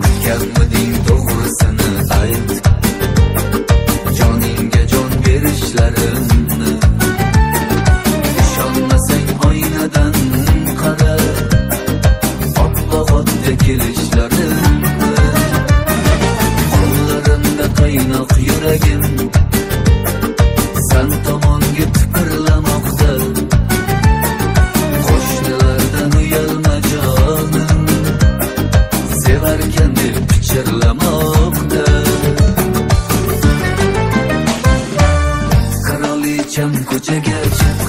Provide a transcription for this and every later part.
Kutganmiding to'g'risini ayt, joningga jon berishlarimni. Ishonmasang oynadan qara, oppoq otda kelishlarimni. Qo'llarimda qaynoq yuragim san tomonga tipirlamoqda. Qo'shnilardan uyalma jonim, sevarkan deb pichirlamoqda. Qirolicham ko'chaga chiq,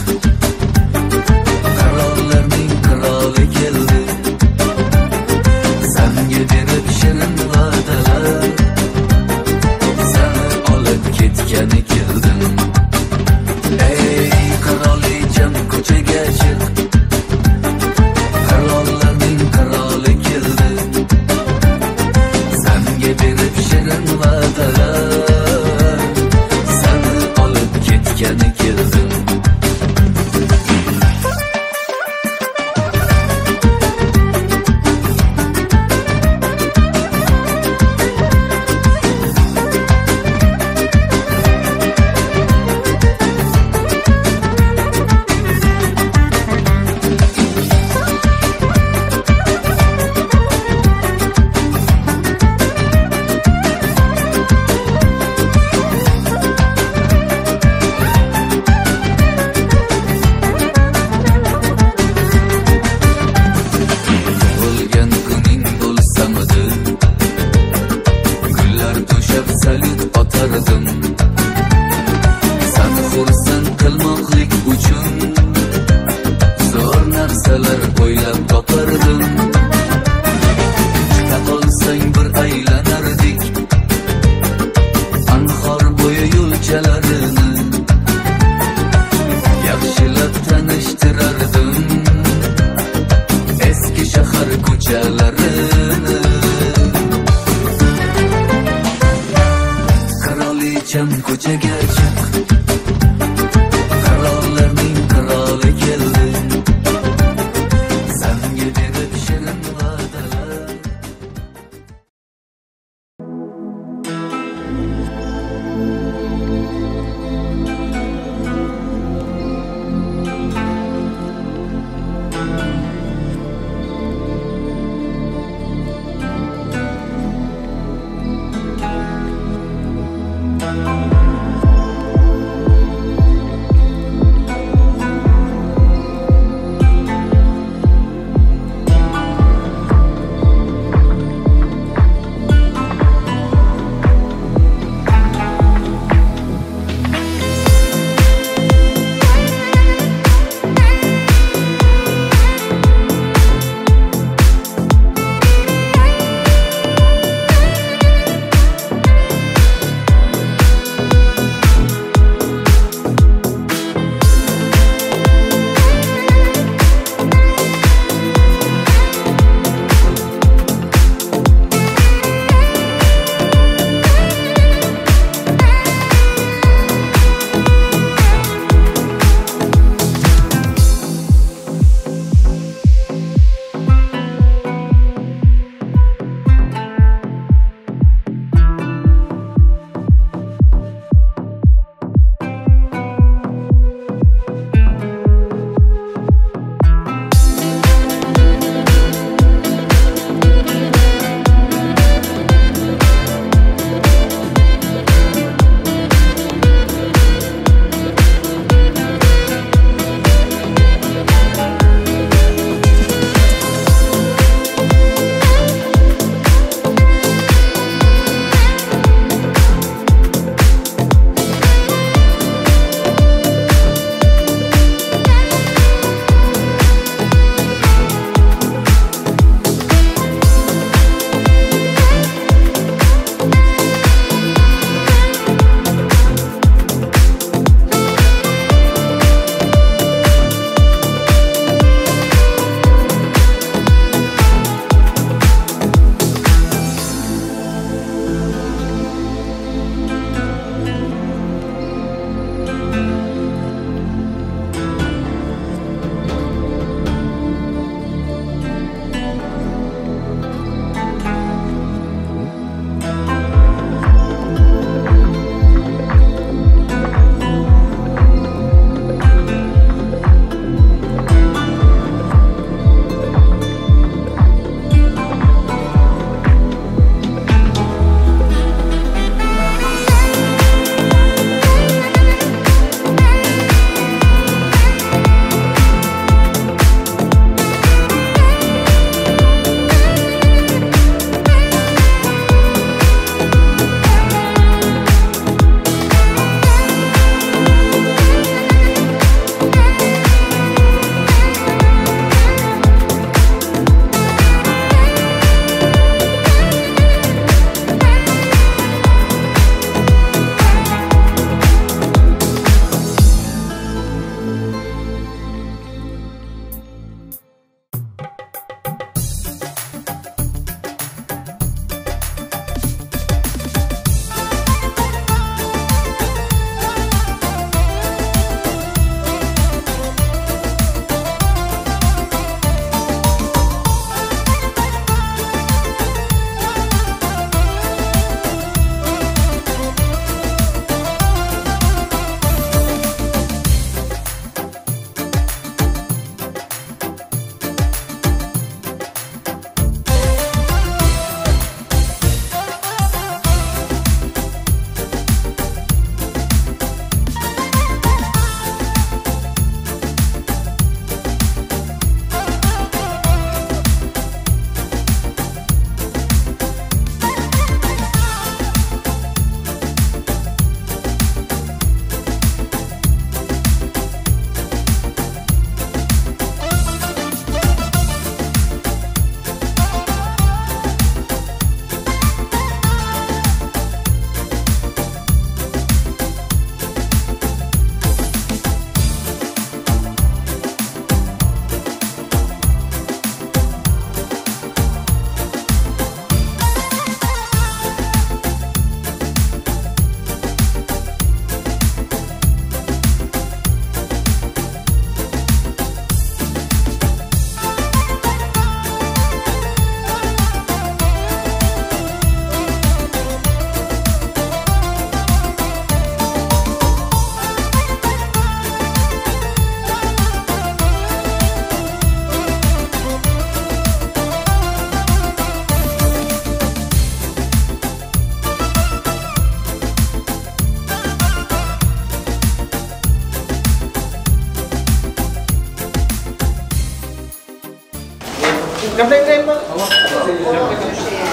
qirollarning qiroli keldi. Sanga berib shirin va'dalar, seni olib ketgani keldim. Ey qirolicham ko'chaga chiq, qirollarning qiroli keldi. Sanga berib shirin va'dalar, seni olib ketgani keldim. Gaplayveraymi?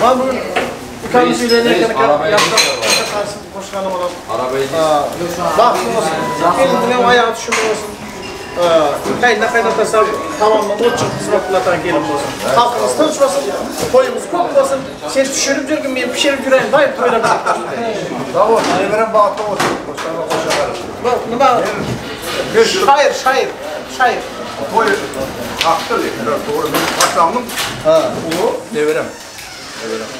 Mana bugun ukamiz uylanayotgan ekan, qo'shgani mana. Baxtli bo'lsin. Kelinini ham oyog'i tushib bo'lsin. Qayna qaynotasi tamomdan ochiq xizmat qiladigan kelin bo'lsin. Xalqimiz tinch bo'lsin, to'yimiz ko'p bo'lsin. Sen tushirib yurgin, men pishirib yurayin, doim to'ylar. Sog' bo'l, nevaram baxtli bo'lsin. Nima? Shayir, shayir, shayir. To'y haqdir, to'g'ri. Men boshlamdim. U nevaram. Nevaram.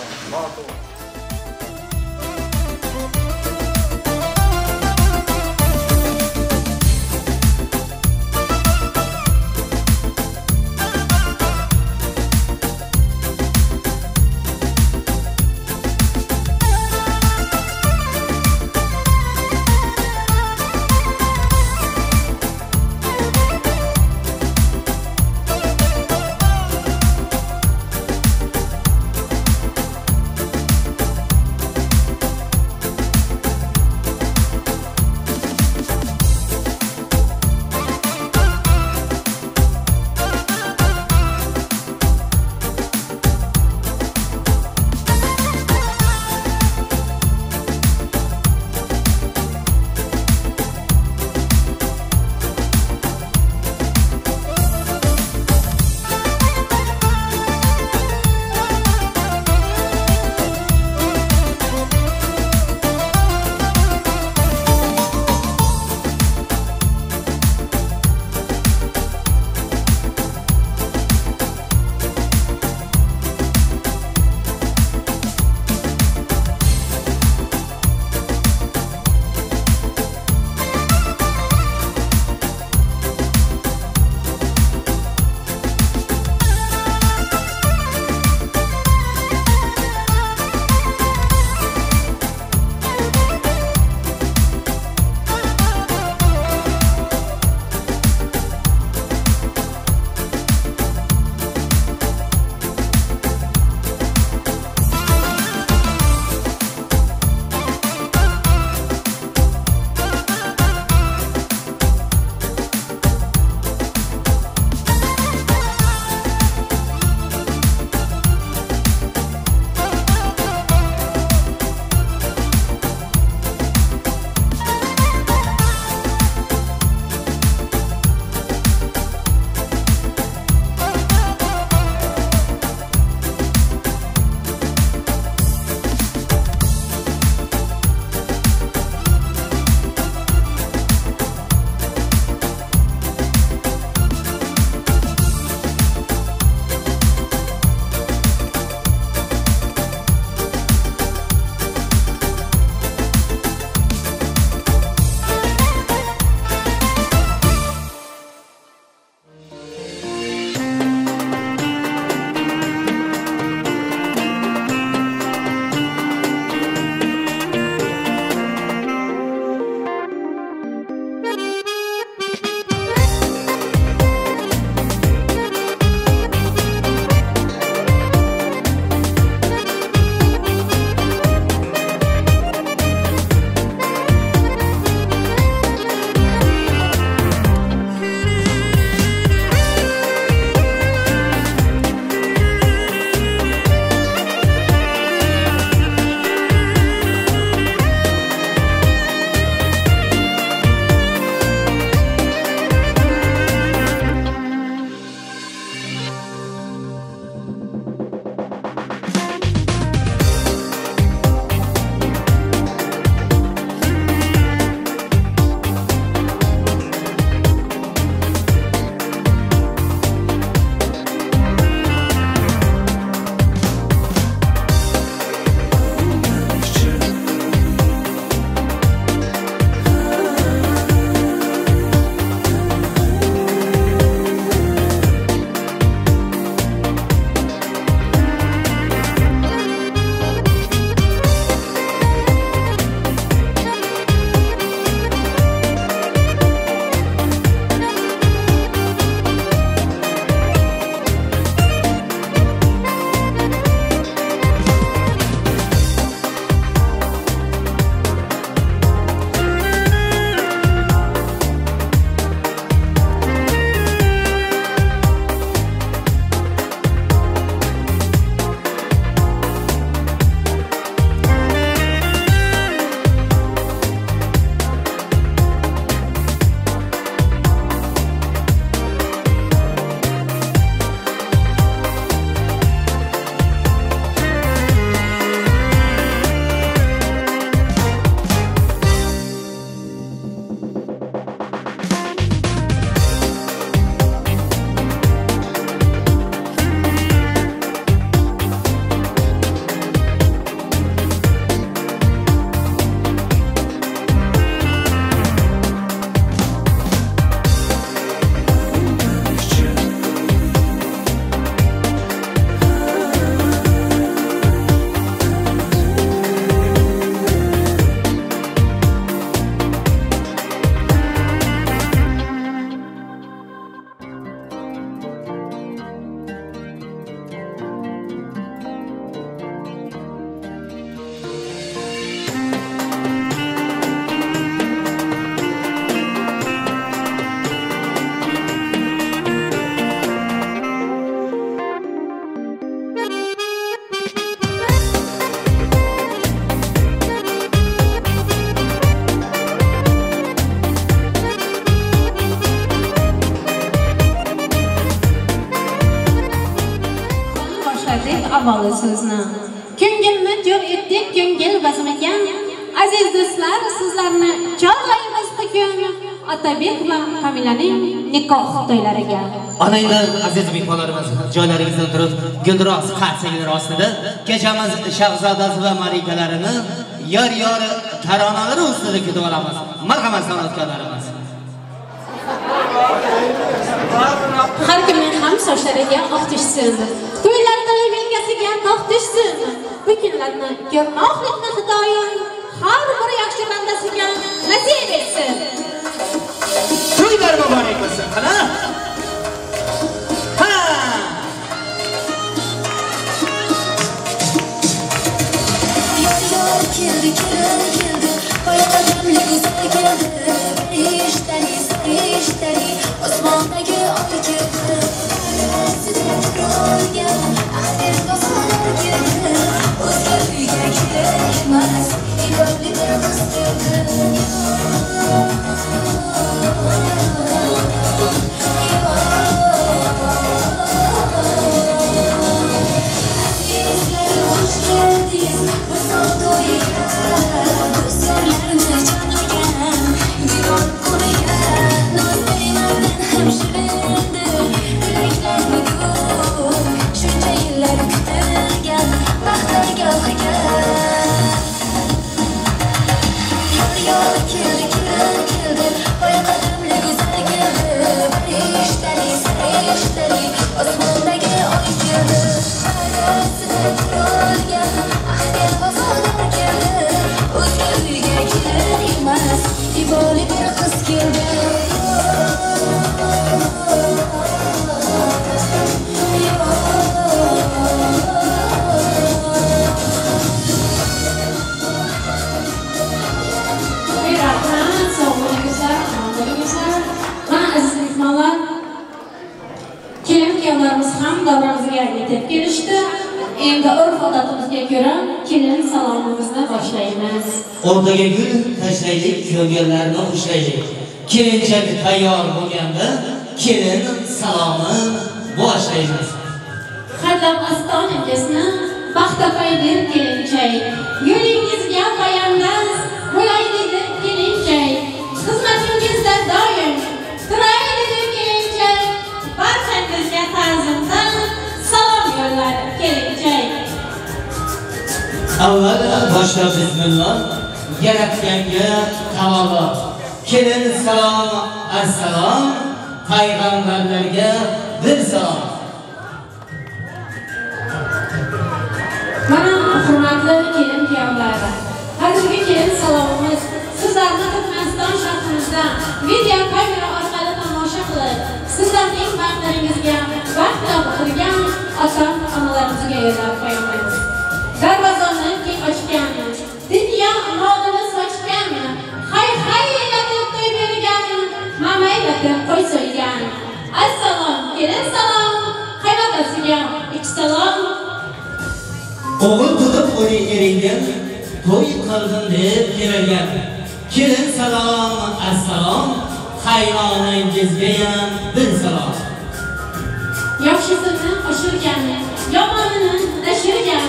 Boshlardik avvali so'zni. Ko'ngilni jo'r etdik ko'ngil bazmiga. Aziz do'stlar, sizlarni chorlaymiz bugun Otabek va Kamilaning nikoh to'ylariga. Ana endi aziz mehmonlarimiz joylaringizdan turib guldiroz qarsaklar ostida kechamiz shahzodasi va malikalarini yor-yor taronalari ustida kutib olamiz. Marhamat san'atkorlarimiz. Har kimning ham sochlariga oq tushsin. To'ylarda yelkasiga tog' tushsin. Bu kunlarni ko'rmoqlikni Xudoyim har bir yaxshi bandasiga nasib etsin. To'ylar muborak bo'lsin. Qani? Ha! Yor keldi, keldi, keldi. Boya go'zal keldi. Farishtali, farishtali, osmondagi oy keldi. Ko'rgan ahdir vafodor keldi. O'zga uyga kerak emas, iborli bir qiz keldi. Azizlar, xush keldingiz bu to'yga. Do'stlarni chaqirgan devor qo'liga. Nozlilardan ham shirindir tilaklar bugun. Shuncha yillar kutilgan baxtlar gavharga. Yor yor keldi, keldi, keldi. Boya qadamli go'zal keldi. Farishtali, farishtali, osmondagi oy keldi. Arasida ko'rgan ahdga vafodor keldi. O'zga uyga kerak emas, iboli bir qiz keldi. Rahmat, sog' bo'lingizlar, omon bo'lingizlar. Mana aziz mehmonlar, kelin kuyovlarimiz ham davramizga yetib kelishdi. Endi urf-odatimizga ko'ra kelin salomimizni boshlaymiz. O'rtaga gul tashlaylik, ko'ngillarni xushlaylik. Kelinchak tayyor bo'lganda kelin salomi boshlaymiz. Hatlab ostoningizni baxtapay deb kelinchak, yo'lingizga poyandoz bo'lay deb kelinchak, xizmatingizda doim turay deb kelinchak, barchangizga ta'zimdan salom yo'llar kelinchak. Avval boshla bismillah, yaratganga taolo. Kelin salom, assalom, payg'ambarlarga bir salom. Mana hurmatli kelin kuyovlar, hozirgi kelin salomimiz sizlarni Turkmaniston shahrimizda video kamera orqali tomosha qilib, sizlarning baxtlaringizga baxt toptirgan ota-onalarimizga yo'llab qo'yamiz. Darvozani keng ochgan, dunyo molini sochgan, hay hay elatib to'y bergan, mamaylatib qo'y so'ygan. Assalom, kelin salom, qaynotasiga ikki salom. O'g'il tug'ib qo'ying eringan, to'y qildim deb kelgan. Kelin salom, assalom, qaynonangizga ham bir salom. Yaxshisini oshirgan, yomonini tashirgan.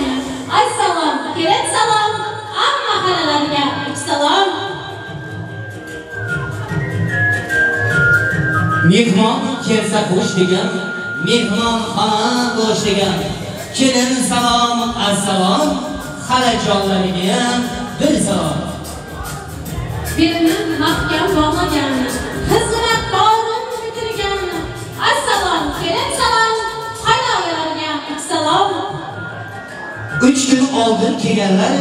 Assalom, kelin salom, amma xalalarga ikki salom. Mehmon kelsa xush degan, mehmonxona bo'sh degan. Kelin salom, assalom, xalajonlarga ham bir salom. Belini mahkam bog'lagan, xizmat borin bitirgan. Assalom, kelin salom, qaynonalarga ikki salom. 3 kun oldin kelganlar,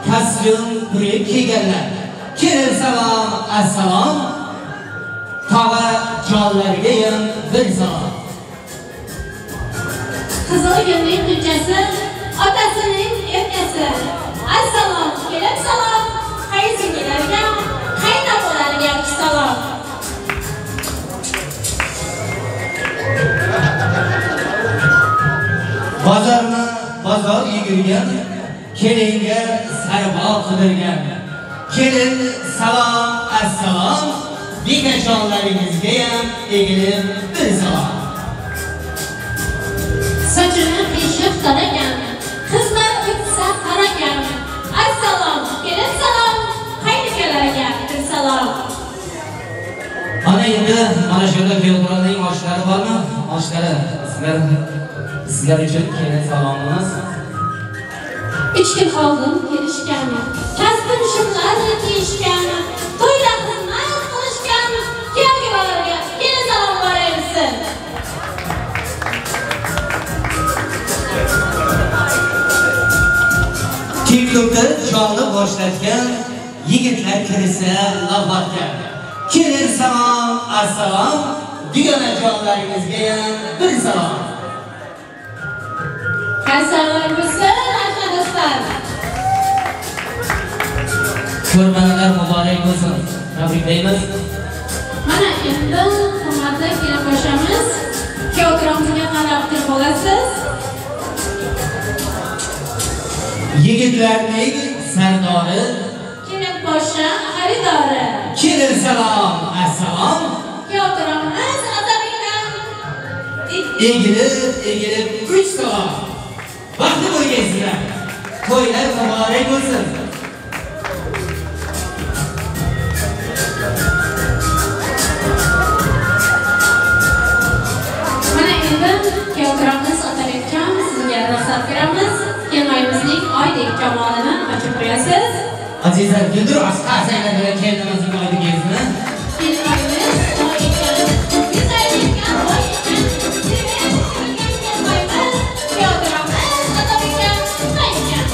kostyum burib kelganlar. Kelin salom, assalom, tog'a jonlarga ham bir salom. Qizil gulning gulchasi, otasining erkasi. Assalom, kelin salom, qaysingilarga, qaynonalarga salom. Bozorni bozor yugurgan, kelinga sarbo qidirgan. Kelin salom, assalom, bekajonlaringizga ham egilib bir salom. Sochini qiyshiq taragan, Mana shu yerda kuyovto'raning oshlari bormi? Oshlari sizlar uchun kelin salomimiz. 3 kun oldin kelishgan, kasbim shimlarni kiyishgan, to'yda xizmat qilishgan kuyovlarga kelin salom boraymiz. TikTok'da jonli boshlatgan yigitlar kirsa lafotga. Kelin salom, assalom, dugonajonlaringizga ham bir salom. Assalom bo'lsin, do'stlar. Ko'rmanalar muborak bo'lsin. Tabriklaymiz. Mana endi hurmatli kelinboshamiz, kuyovto'ramizga qarab turib olasiz. Yigitlarning sardori, kelinboshi xaridori. Kelin salom, assalom. Kuyovto'ramiz otabekdan egilib, egilib 3 salom. Baxtli bo'lgaysizlar. To'ylar muborak bo'lsin. Mana endi kuyovto'ramiz otabekjon, sizga ruxsat beramiz. Kelinoyimizning oydek jamolini ochib qo'yasiz. Azizlar, guldir asqar bilan kelinimizning oydek yuzini. Kelinoyimiz oy ekan, güzel ekan, oy ekan, kelinoyimiz kuyovto'ramiz otabekjon oy ekan.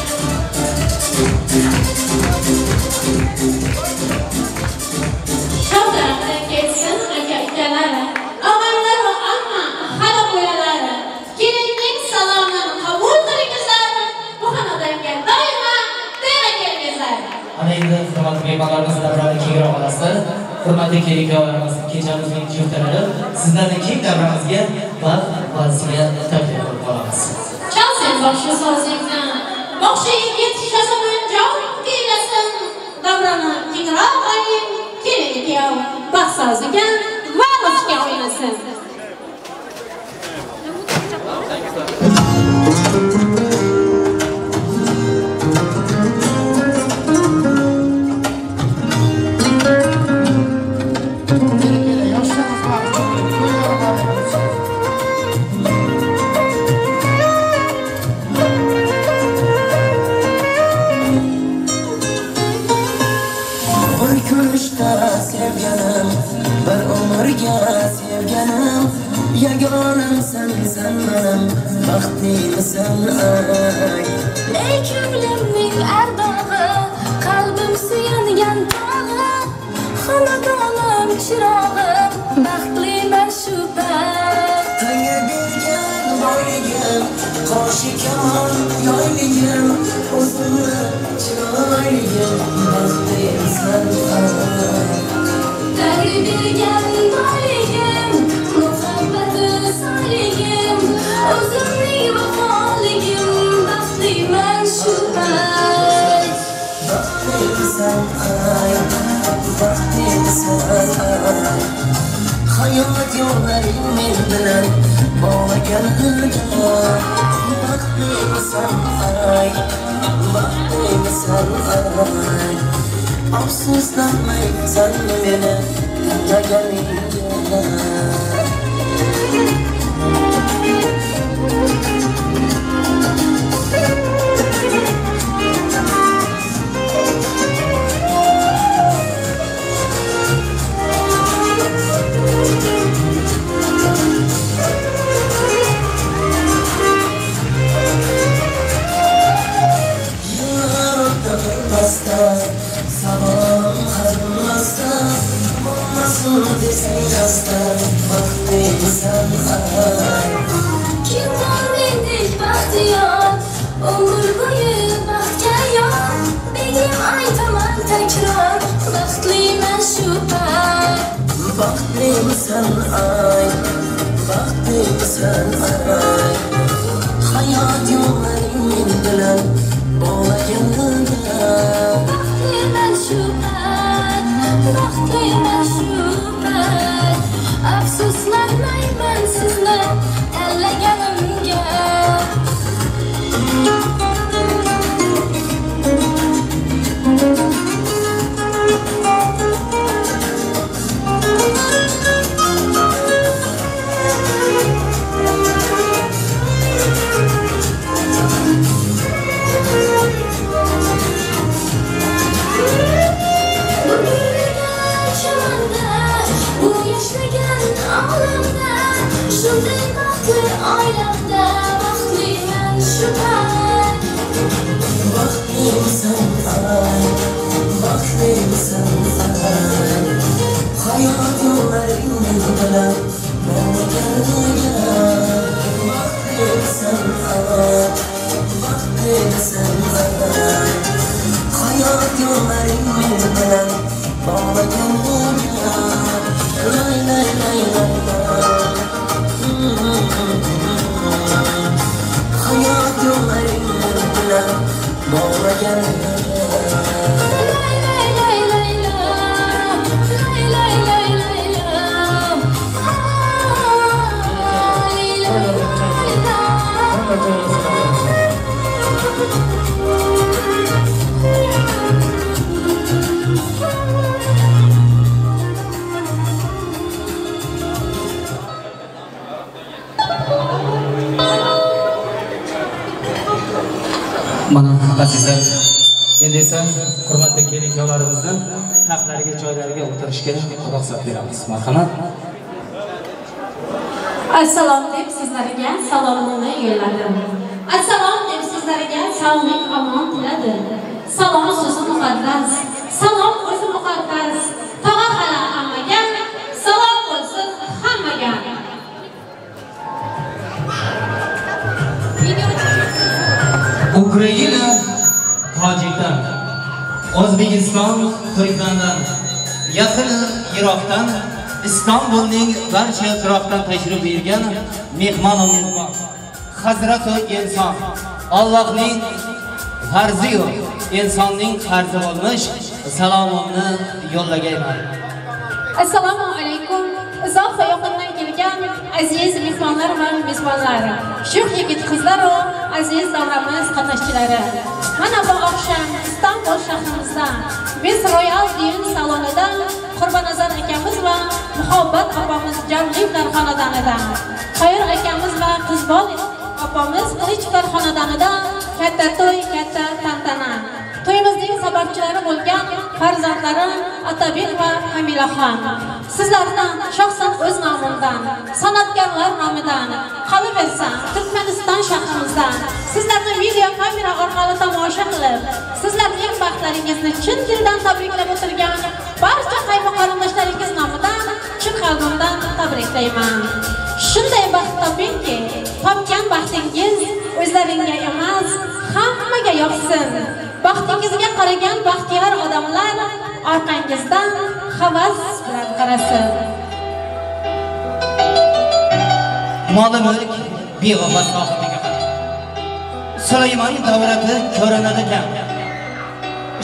Kuyovto'ramdan kelsin aka ukalari, og'aylar va amma xala qo'yalari. Kelinning salomini qabul qilingizlar. Bu xonadonga doimo tera kelingizlar. Ana endi hurmatli mehmonlarimiz davrani kengroq olasizlar. Hurmatli kelin-kuyovlarimiz, kechamizning juftlari, sizlarni keng davramizga baxt valsiga taklif qilib qolamiz. Chalsin boshqa sozingni, boshqa yigit shazaman jon kuylasin. Davrani kengroq oling, kelin-kuyov baxt soziga valsga o'ynasin. Sevganim, bir umrga sevganim, yagonamsan sen menim, baxtlisan ay. Ey ko'nglimning ardog'i, qalbim suyangan tog'i, xonadonim chirog'i, baxtliman shu payt. Tangri bergan boyligim, qoshi kamon yoyligim, o'zimni chiroyligim, baxtlisan ay. Tangri bergan boyligim, muhabbati soligim, o'zimning vafoligim, baxtliman shu payt. Baxtlisan ay, baxtlisan ay. Hayot yo'llaring men bilan bog'laganida, baxtlisan ay, baxtlisan ay. Afsuslanmaysan meni tanlaganingga. Sabah hazırmazda, olmasın desang hasta, baxtlisan ay. Kim bor mendek baxtiyor, umr bo'yi baxtga yor, begim aytaman takror, baxtliman shu payt. Baxtlisan ay, baxtlisan ay. Hayot yo'llaring men bilan bog'laganida. Baxtliman shu payt, baxtliman shu payt. Afsuslanmayman sizni tanlaganimga. Baxtli oilamda baxtliman shu payt. Baxtlisan ay, baxtlisan ay. Hayot yo'llaring bilan bog'lagan. Baxtlisan ay, baxtlisan ay. Hayot yo'llaring bilan bog'lagan. Lay lay lay lay. Hayot yo'llaring bilan bog'lagan. Lay lay lay lay lay lay lay lay lay lay. Mana azizlar, endi esa hurmatli kelin-kuyovlarimizni taxtlariga, joylariga o'tirishga ruxsat beramiz. Marhamat. Assalom deb sizlarga salomimni yo'lladim. Assalom deb sizlarga sog'lik, omon tiladim. Salom so'zi muqaddas, salom o'zi muqaddas. Tog'a hala hammaga, salom bo'lsin hammaga. Ukraina Tojikdan, O'zbekiston Turkmandan, yaqin yiroqdan, Istanbulning barcha turoqdan tashrif buyurgan mehmon va mezbon, hazrati inson, Allohning farzi yo'q, insonning qarzi bo'lmish salomimni yo'llagayman. Assalomu alaykum. Uzoq va yaqindan kelgan aziz mehmonlar va mezbonlar, shuh yigit qizlar va aziz davramiz qatnashchilari. Mana bu oqshom Istanbul shahrimizda biz Royal Düğün salonida Qurbonnazar akamiz va Muhabbat opamiz Jamliyevlar xonadonida, Xayr akamiz va Qizbol opamiz Qilichlar xonadonida katta to'y, katta tantana. To'yimizning sababchilari bo'lgan farzandlari Otabek va Kamilaxon. Sizlardan shaxsan o'z nomimdan, san'atkorlar nomidan, qolaversa Turkmaniston shahrimizdan sizlarni video kamera orqali tomosha qilib, sizlarning baxtlaringizni chin dildan tabriklab o'tirgan barcha qaynoqarindoshlaringiz nomidan chin qalbimdan tabriklayman. Shunday baxt topingki, topgan baxtingiz o'zlaringga emas, hammaga yoqsin. Baxtingizga qaragan baxtiyor odamlar orqangizdan havas bilan qarasin. Moli mulk bevafo sohibiga qarab. Sulaymon davrati ko'rinadi kam.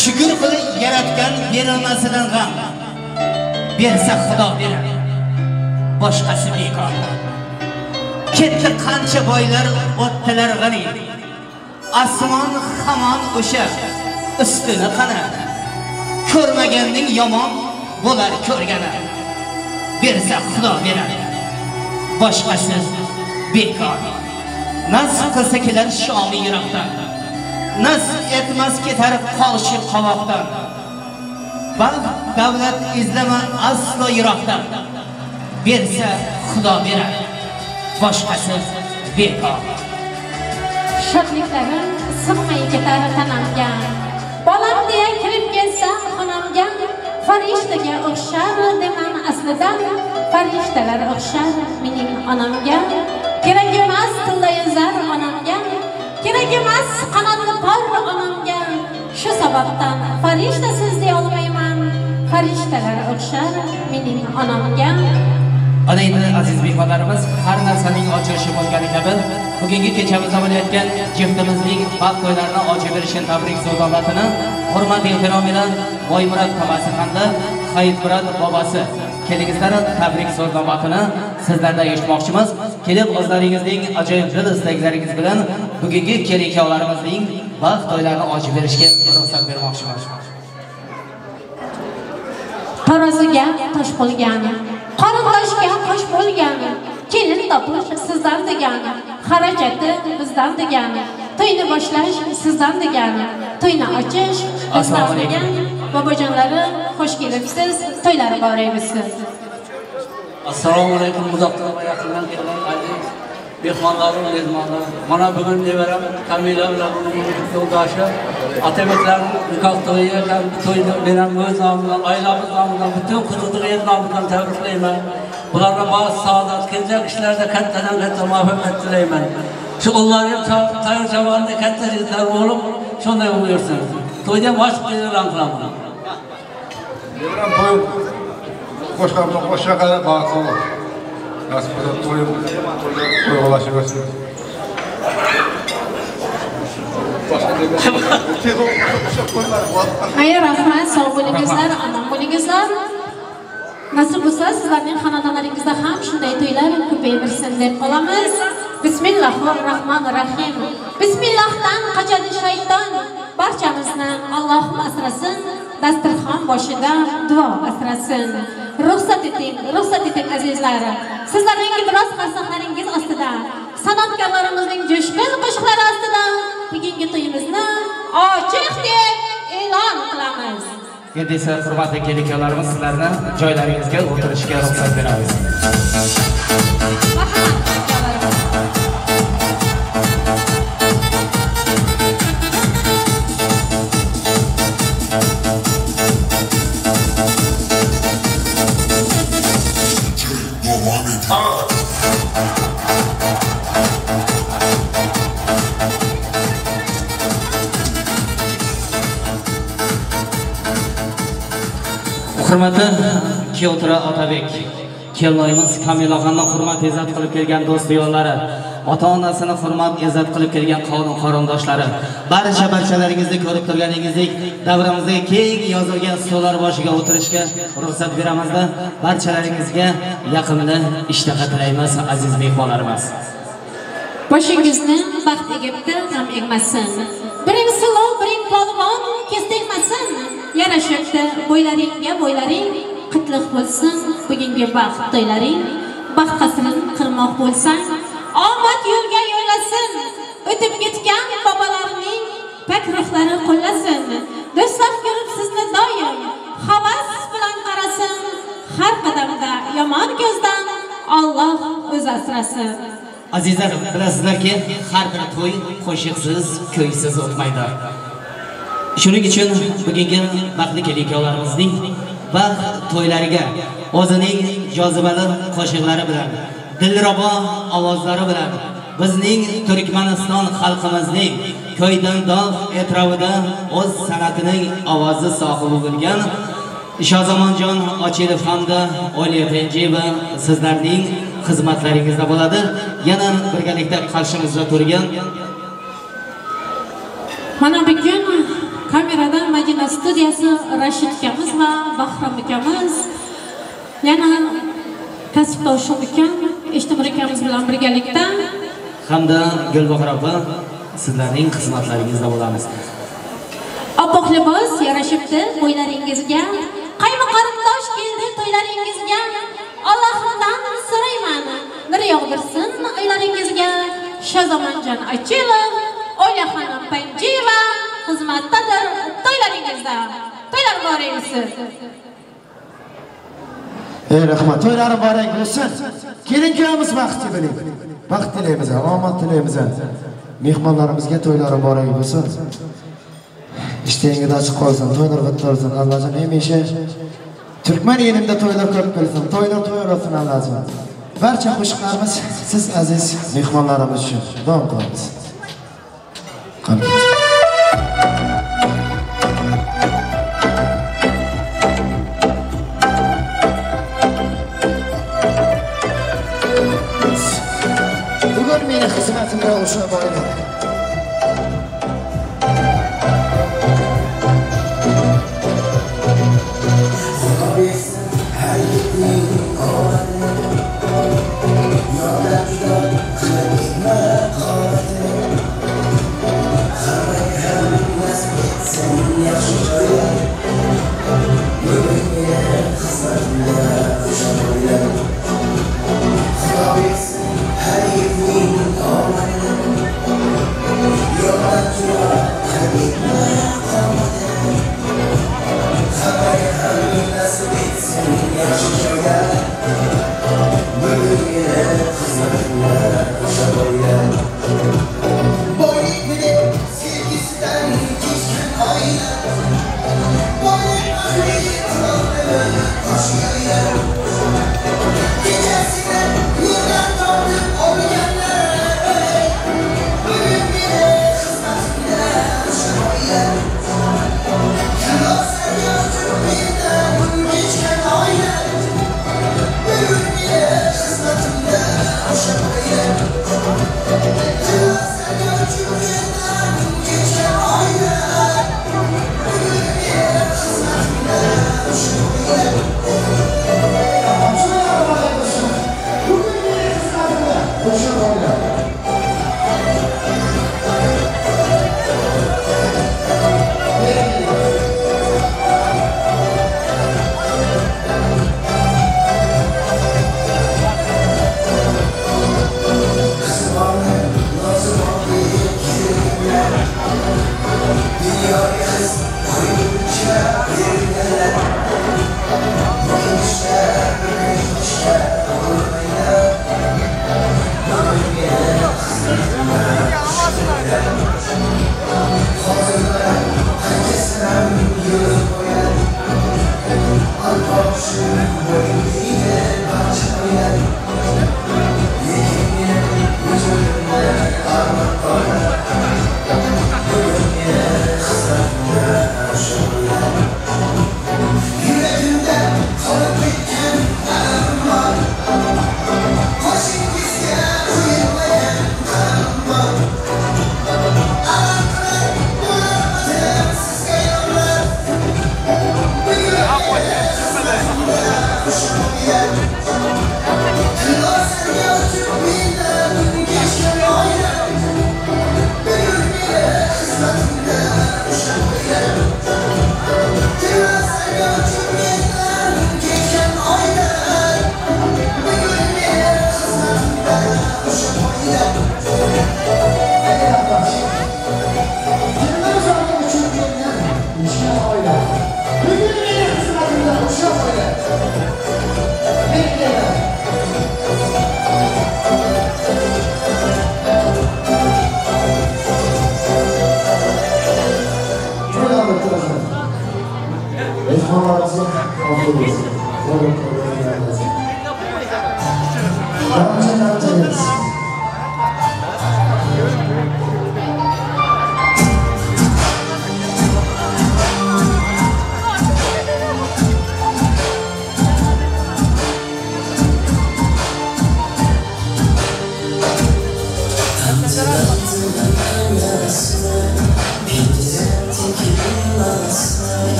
Shukr qilib yaratgan berilmasidan g'am. Bersa Xudo berar, boshqasi bekor. Ketdi qancha boylar, o'tdilar g'ani. Osmon hamon o'sha, ustini qana. Ko'rmaganning yomon bo'lar ko'rgani. Bersa Xudo berar, boshqasi bekor. Nasib qilsa kelar shomi yiroqdan, nasib etmas ketar qoshi qovoqdan. Baxt davlat izlama aslo yiroqdan. Bersa Xudo berar, boshqasi bekor. Shodliklarim sig'may ketar tanamga. Bolam deya kirib kelsam xonamga, farishtaga o'xshar demam aslidan, farishtalar o'xshar mening onamga. Kerak emas tilla yuzar onamga, kerak emas qanotli por onamga. Shu sababdan farishtasiz deya olmayman, farishtalar o'xshar mening onamga. Ana endi aziz mehmonlarimiz, har narsaning ochilishi bo'lgani kabi bugungi kechamizda bo'layotgan jiftimizning baxt to'ylarini ochib berishini tabrik so'zlarini hurmat ehtirom bilan Boymurod tog'asi hamda Hayitmurod bobosi kelingizlar tabrik so'zlarini sizlardan eshitmoqchimiz. Kelib o'zlaringizning ajoyib dil istaklaringiz bilan bugungi kelin-kuyovlarimizning baxt to'ylarini ochib berishga ruxsat bermoqchimiz. Taroziga tosh bo'lgan, qarindoshga qo'sh bo'lgan, kelin topish sizdan degani, xarajati bizdan degani, to'yni boshlash sizdan degani, to'yni ochish bizdan degan bobojonlari xush kelibsiz, to'ylari muborak bo'lsin. Assalomu alaykum uzoqdan va yaqindan kelgan aziz Mehmonlarim, mezbonlar. Mana bugun nevaram Kamila bilan uning yo'ldoshi Otabeklarning nikoh to'yi, to'yini men ham o'z nomimdan, oilamiz nomidan, butun Qizildiq el nomidan tabriklayman. Bularga baxt, saodat, kelajak ishlarda kattadan katta muvaffaqiyat tilayman. Shu ular ham tayyor javonda katta yigitlar bo'lib, shunday buyursin. To'yda ham ochiq e'lon qilaman. Nevaram to'y qo'shqabni qo'shqa baxtli bo'l. Nasib bo'lsa to'yim to'y bo'lsin. Ay, rahmat, sog' bo'lingizlar, omon bo'lingizlar. Nasib bo'lsa sizlarning xonadonlaringizda ham shunday to'ylar ko'payaversin deb qolamiz. Bismillahirrohmanirrohim. Bismillahdan qochadi shayton. Barchamizni Allohim asrasin, dasturxon boshida duo asrasin. Ruxsat eting, ruxsat eting azizlar. Sizlarning biroz qarsoqlaringiz ostida, san'atkorlarimizning jo'shqin qo'shiqlari ostida bugungi to'yimizni ochiq deb e'lon qilamiz. Endi esa hurmatli kelin-kuyovlarimiz, sizlarni joylaringizga o'tirishga ruxsat beramiz. Marhamat. Hurmatli kuyovtura Otabek, kelinoyimiz Kamilaxonni hurmat izzat qilib kelgan do'st yo'llari, ota-onasini hurmat izzat qilib kelgan qavm qarindoshlari, barcha barchalaringizni ko'rib turganingizdek davramizdagi keng yozilgan stollar boshiga o'tirishga ruxsat beramizda barchalaringizga yaqinli ishtaha tilaymiz aziz mehmonlarimiz. Boshingizni baxt egibdi, g'am egmasin. Biring suluv, biring polvon, kez tegmasin. Yarashibdi bo'ylaringga bo'ylaring, qitliq bo'lsin bugungi baxt to'ylaring. Baxt qasrin qirmoq bo'lsang, omad yo'lga yo'lasin. O'tib ketgan bobolarning pak ruhlari qo'llasin. Do'stlar ko'rib sizni doim havas bilan qarasin. Har qadamda yomon ko'zdan Alloh o'zi asrasin. Azizlar, bilasizlarki, har bir to'y qo'shiqsiz, kuysiz o'tmaydi. Shuning uchun bugungi baxtli kelin-kuyovlarimizning baxt to'ylariga o'zining jozibali qo'shiqlari bilan, dilrabo ovozlari bilan bizning Turkmaniston xalqimizning Ko'ydandog' atrofida o'z san'atining ovozi sohibi bo'lgan Shozamonjon Ochilov hamda Oliya Penjiyeva sizlarning xizmatlaringizda bo'ladi. Yana birgalikda qarshimizda turgan mana bugun kameradan Madina studiyasi Rashid ukamiz va Bahrom ukamiz, yana kasbdoshim ukam Eshtemir ukamiz bilan birgalikda hamda Gulbahor opa sizlarning xizmatlaringizda bo'lamiz. Oppoq libos yarashibdi bo'ylaringizga, qayma qarindosh keldi to'ylaringizga. Allohdan so'rayman, nur yog'dirsin uylaringizga. Shozamonjon Ochilov, Oliyaxonim Panjiyeva xizmatdadir to'ylaringizda. To'ylar muborak bo'lsin. Ey rahmat, to'ylar muborak bo'lsin. Kelin-kuyovimiz baxtli bo'ling. Baxt tilaymiz, omad tilaymiz. Mehmonlarimizga to'ylar muborak bo'lsin. Ishtingiz ochiq qolsin, to'ylar qutli bo'lsin. Allohjon hamisha Turkman elimda to'ylar ko'p bo'lsin, to'ylar to'y bo'lsin Allohjon. Barcha qo'shiqlarimiz siz aziz mehmonlarimiz uchun davom qilamiz. Bugun meni xizmatimda o'sha boylar. Her yetmeyin olmadı.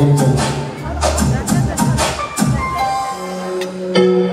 Thank you.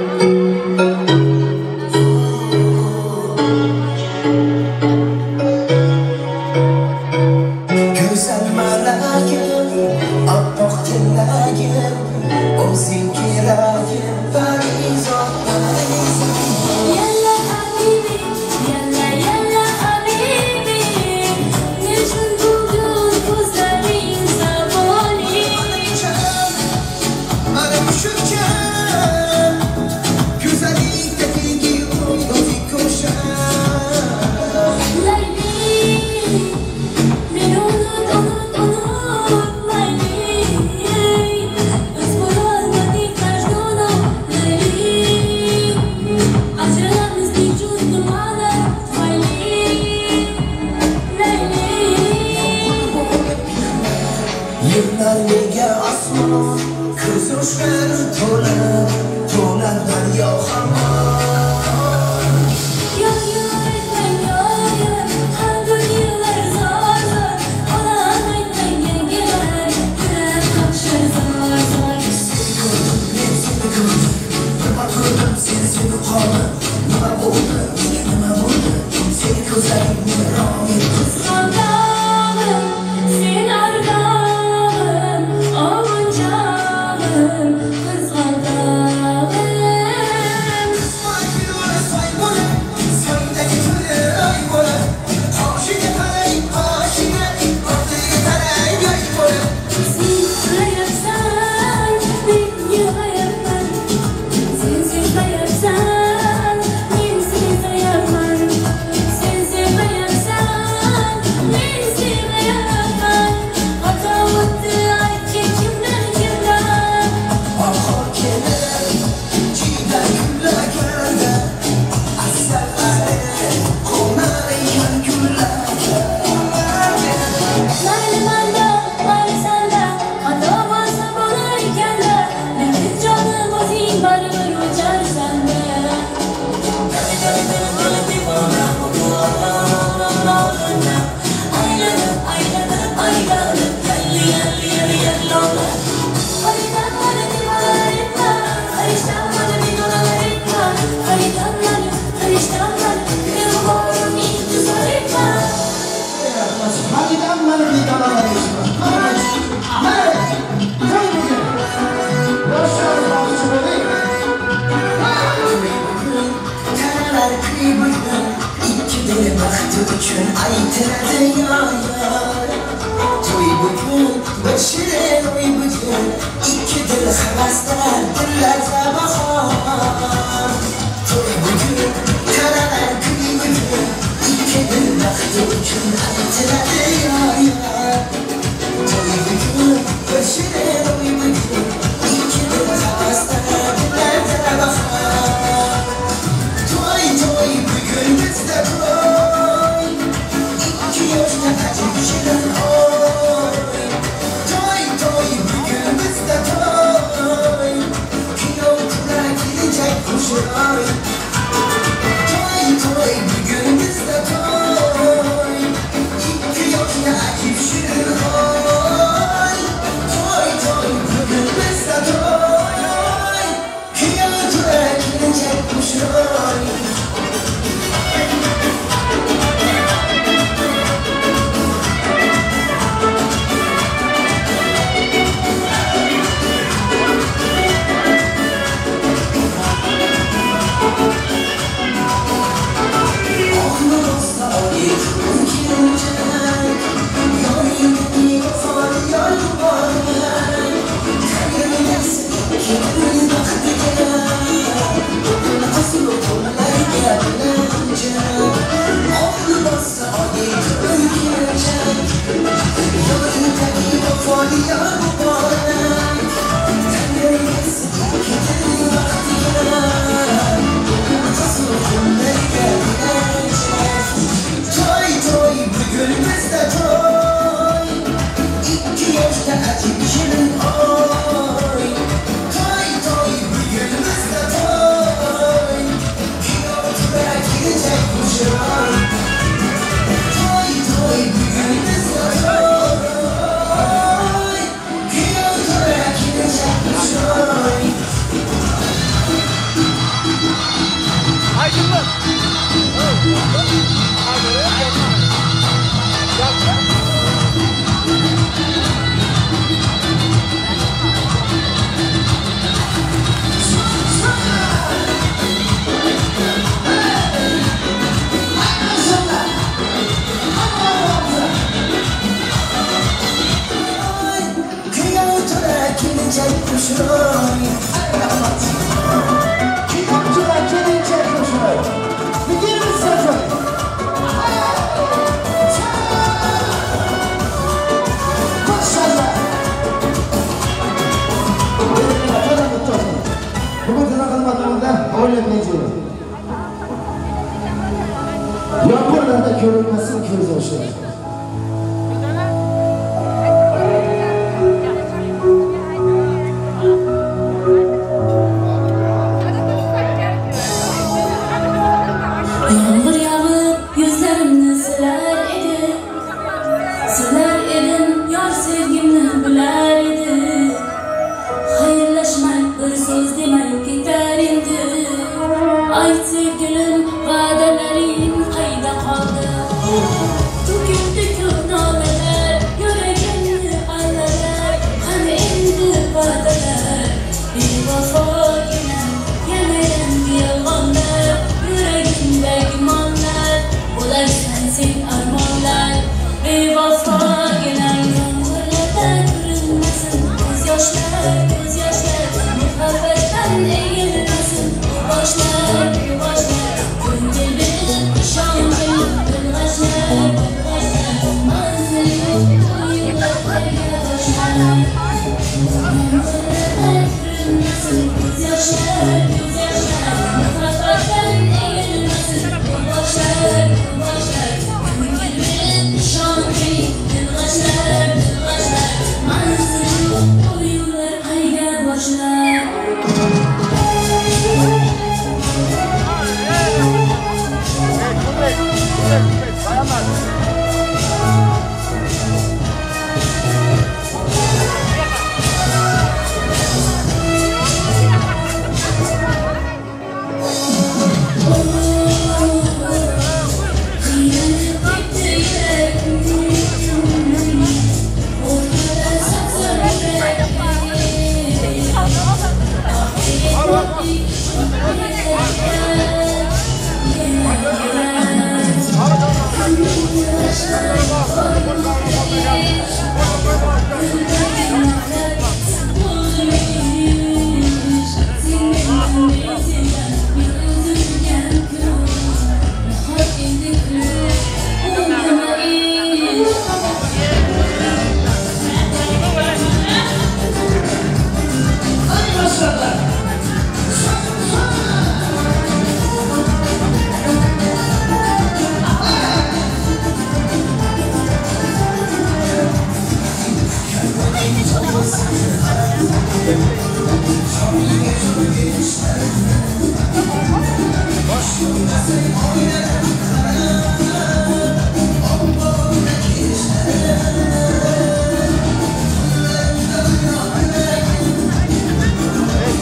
Seni sevib qoldim. Nima bo'ldi? Menga nima bo'ldi? Seni ko'zlaring meni rom etdi. Qizg'aldoqim, sen ardog'im, ovunchog'im, qizg'aldog'im. Soy bo'lib, soydagi turi oy bo'lib, qoshiga qaray, qoshiga, ortiga qaray, yoy bo'lib. Sen kulayapsan, men yig'layapman. Sen sevmayapsan, men sevmayapman. Sen sevmayapsan, men sevmayapman. Xato o'tdi, aytchi kimdan kimdan. Bahor kelib, jiyda gullaganda, asal ari qo'nar ekan gullarga. Mayli manda, mayli sanda, xato bo'lsa bo'lar ekanda, lekin jonim o'zing baribir o'charsan-da. Aylanib, aylanib, aylanib, yalli, yalli, yalli, yallola. Xaritam mani devonalar etma, farishtam mani begonalar etma. Xaritam mani, farishtam mani, begonalar intizor etma. Xaridam mani begonalar etma. Mana, to'y bugun. Yoshlar baxtli bo'ling. Taralar kuy bugun, ikki dil baxti uchun aytiladi yor yor. To'y bugun, bir shirin o'y bugun, ikki dil havasda dillarda bahor. To'y bugun, taralar kuy bugun, ikki dil baxti uchun aytiladi yor yor. To'y bugun, bir shirin o'y bugun, ikki dil havasda dillarda bahor. To'y to'y bugun bizda to'y, ikki yoshda ajib shirin oy. To'y to'y bugun bizda to'y, kuyov to'ra kelinchak qo'shiroy. To'y to'y bugun bizda to'y, ikki yoshda ajib shirin oy. To'y to'y bugun bizda to'y, kuyov to'ra kelinchak qo'shiroy. To'y to'y bugun bizda to'y, ikki yoshda ajib shirin oy. To'y to'y bugun bizda to'y, kuyov to'ra kelinchak qo'shiroy. To'y to'y bugun bizda to'y, kuyov to'ra kelinchak qo'shiroy. Kuyov to'ra kelinchak qo'shiroy. Kuyov to'ra kelinchak qo'shiroy. Bugun bizda to'y. Maşallah. Bugun xizmatlarida o'ylab nejeydi. Yomg'irlarda ko'rinmasin ko'z yoshi. Yomg'ir yog'ib yuzlarimni silar edi, silar edim, yor sevgimni bilar edi. Xayrlashmay bir so'z demay ketar endi.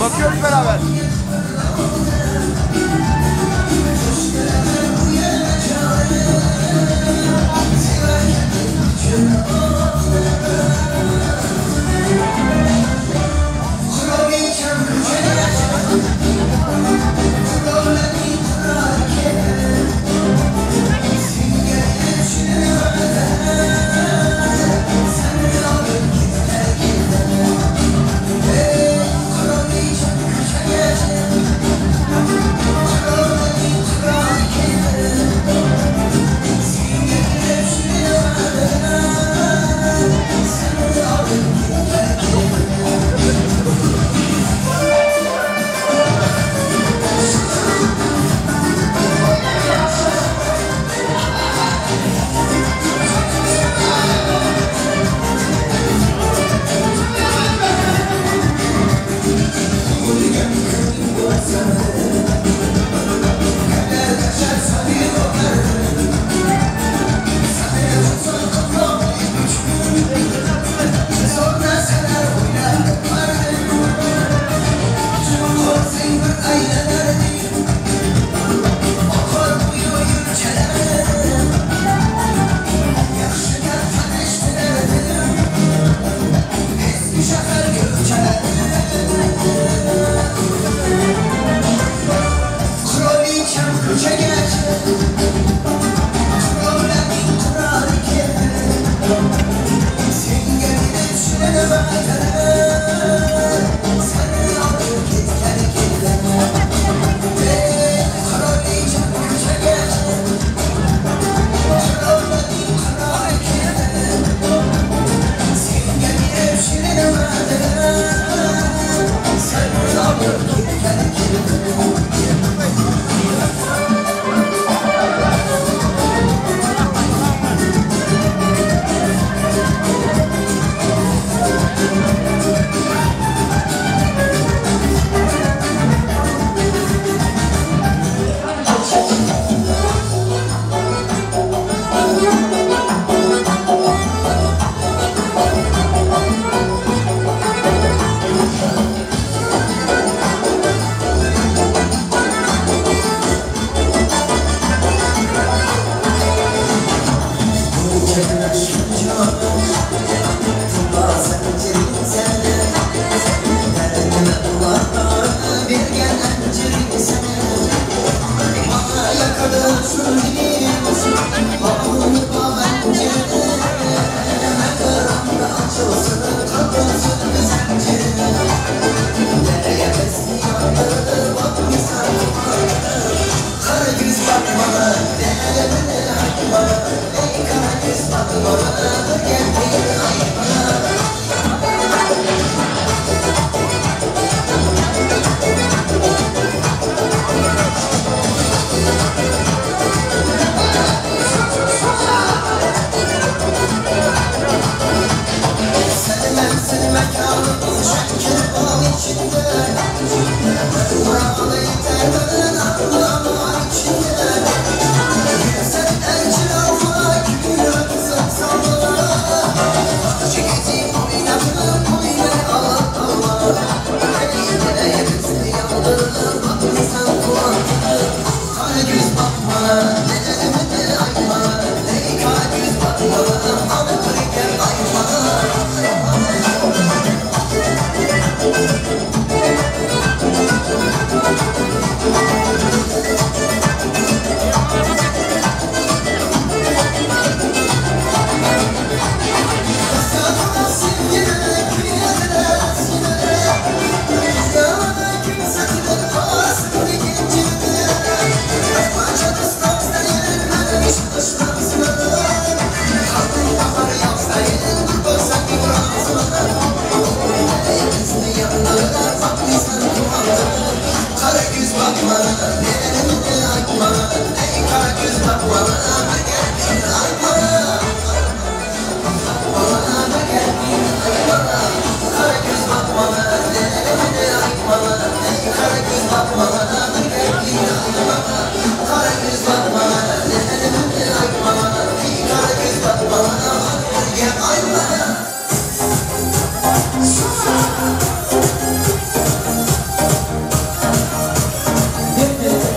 Bakıyoruz beraber. Sen Yeah.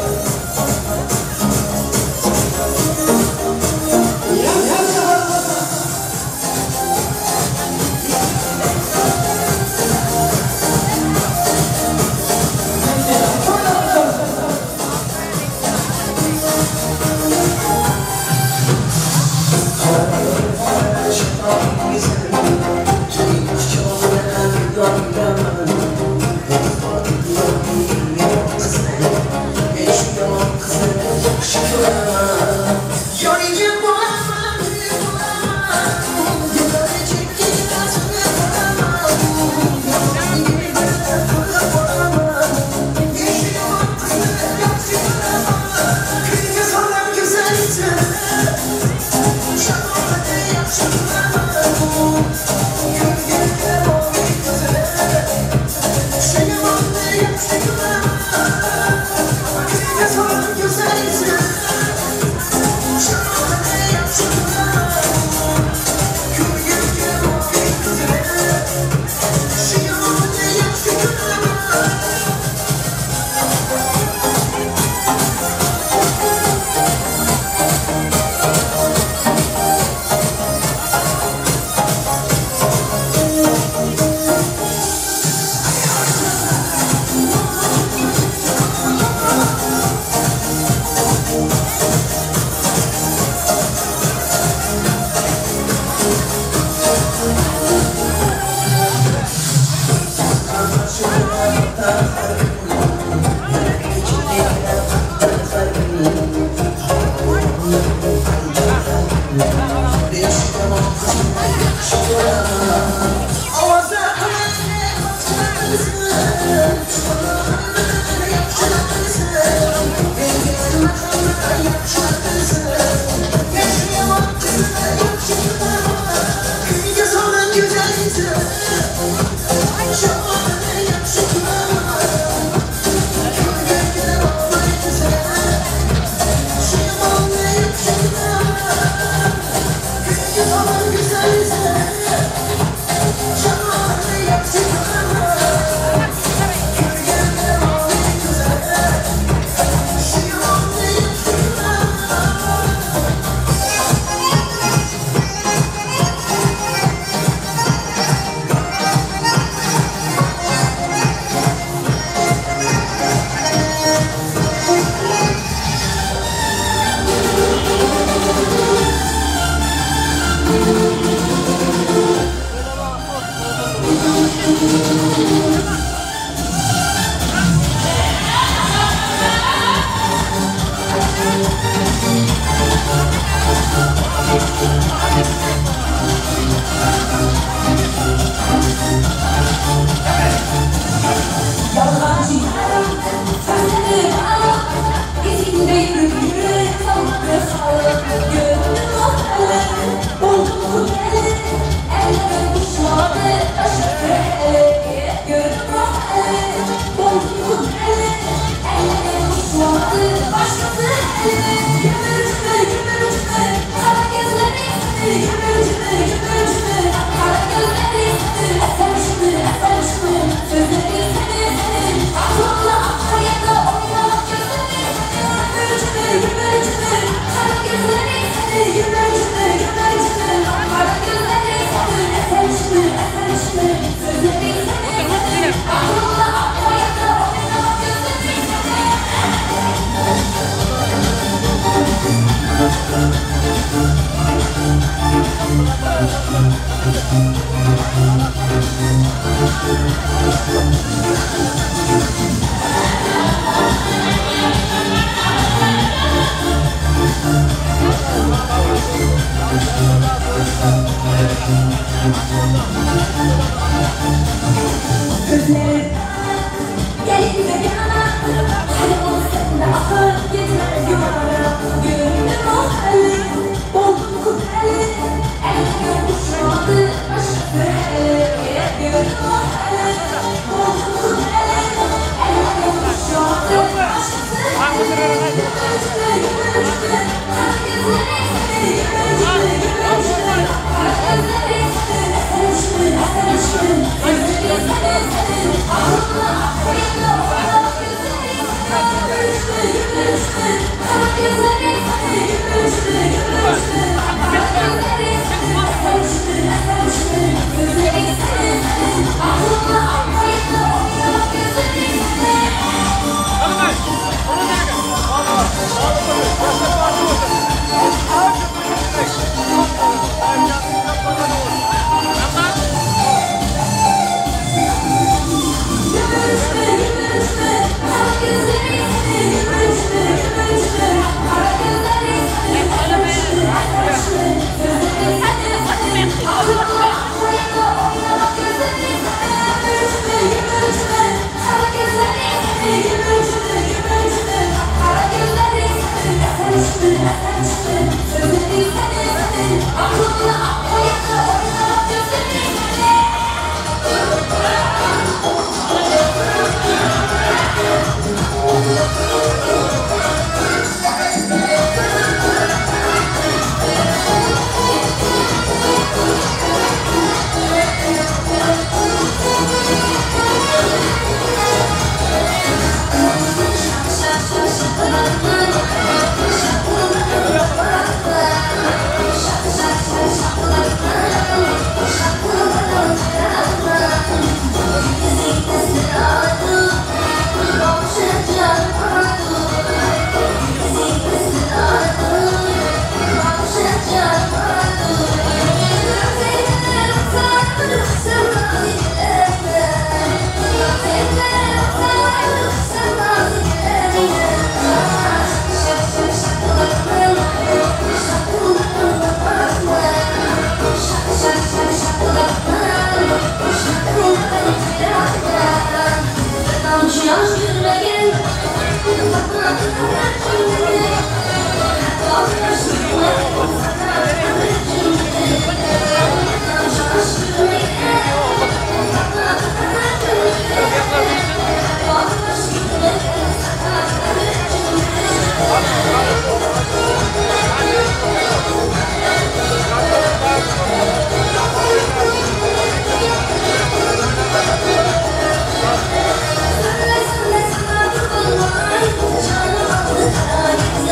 Canım aldı.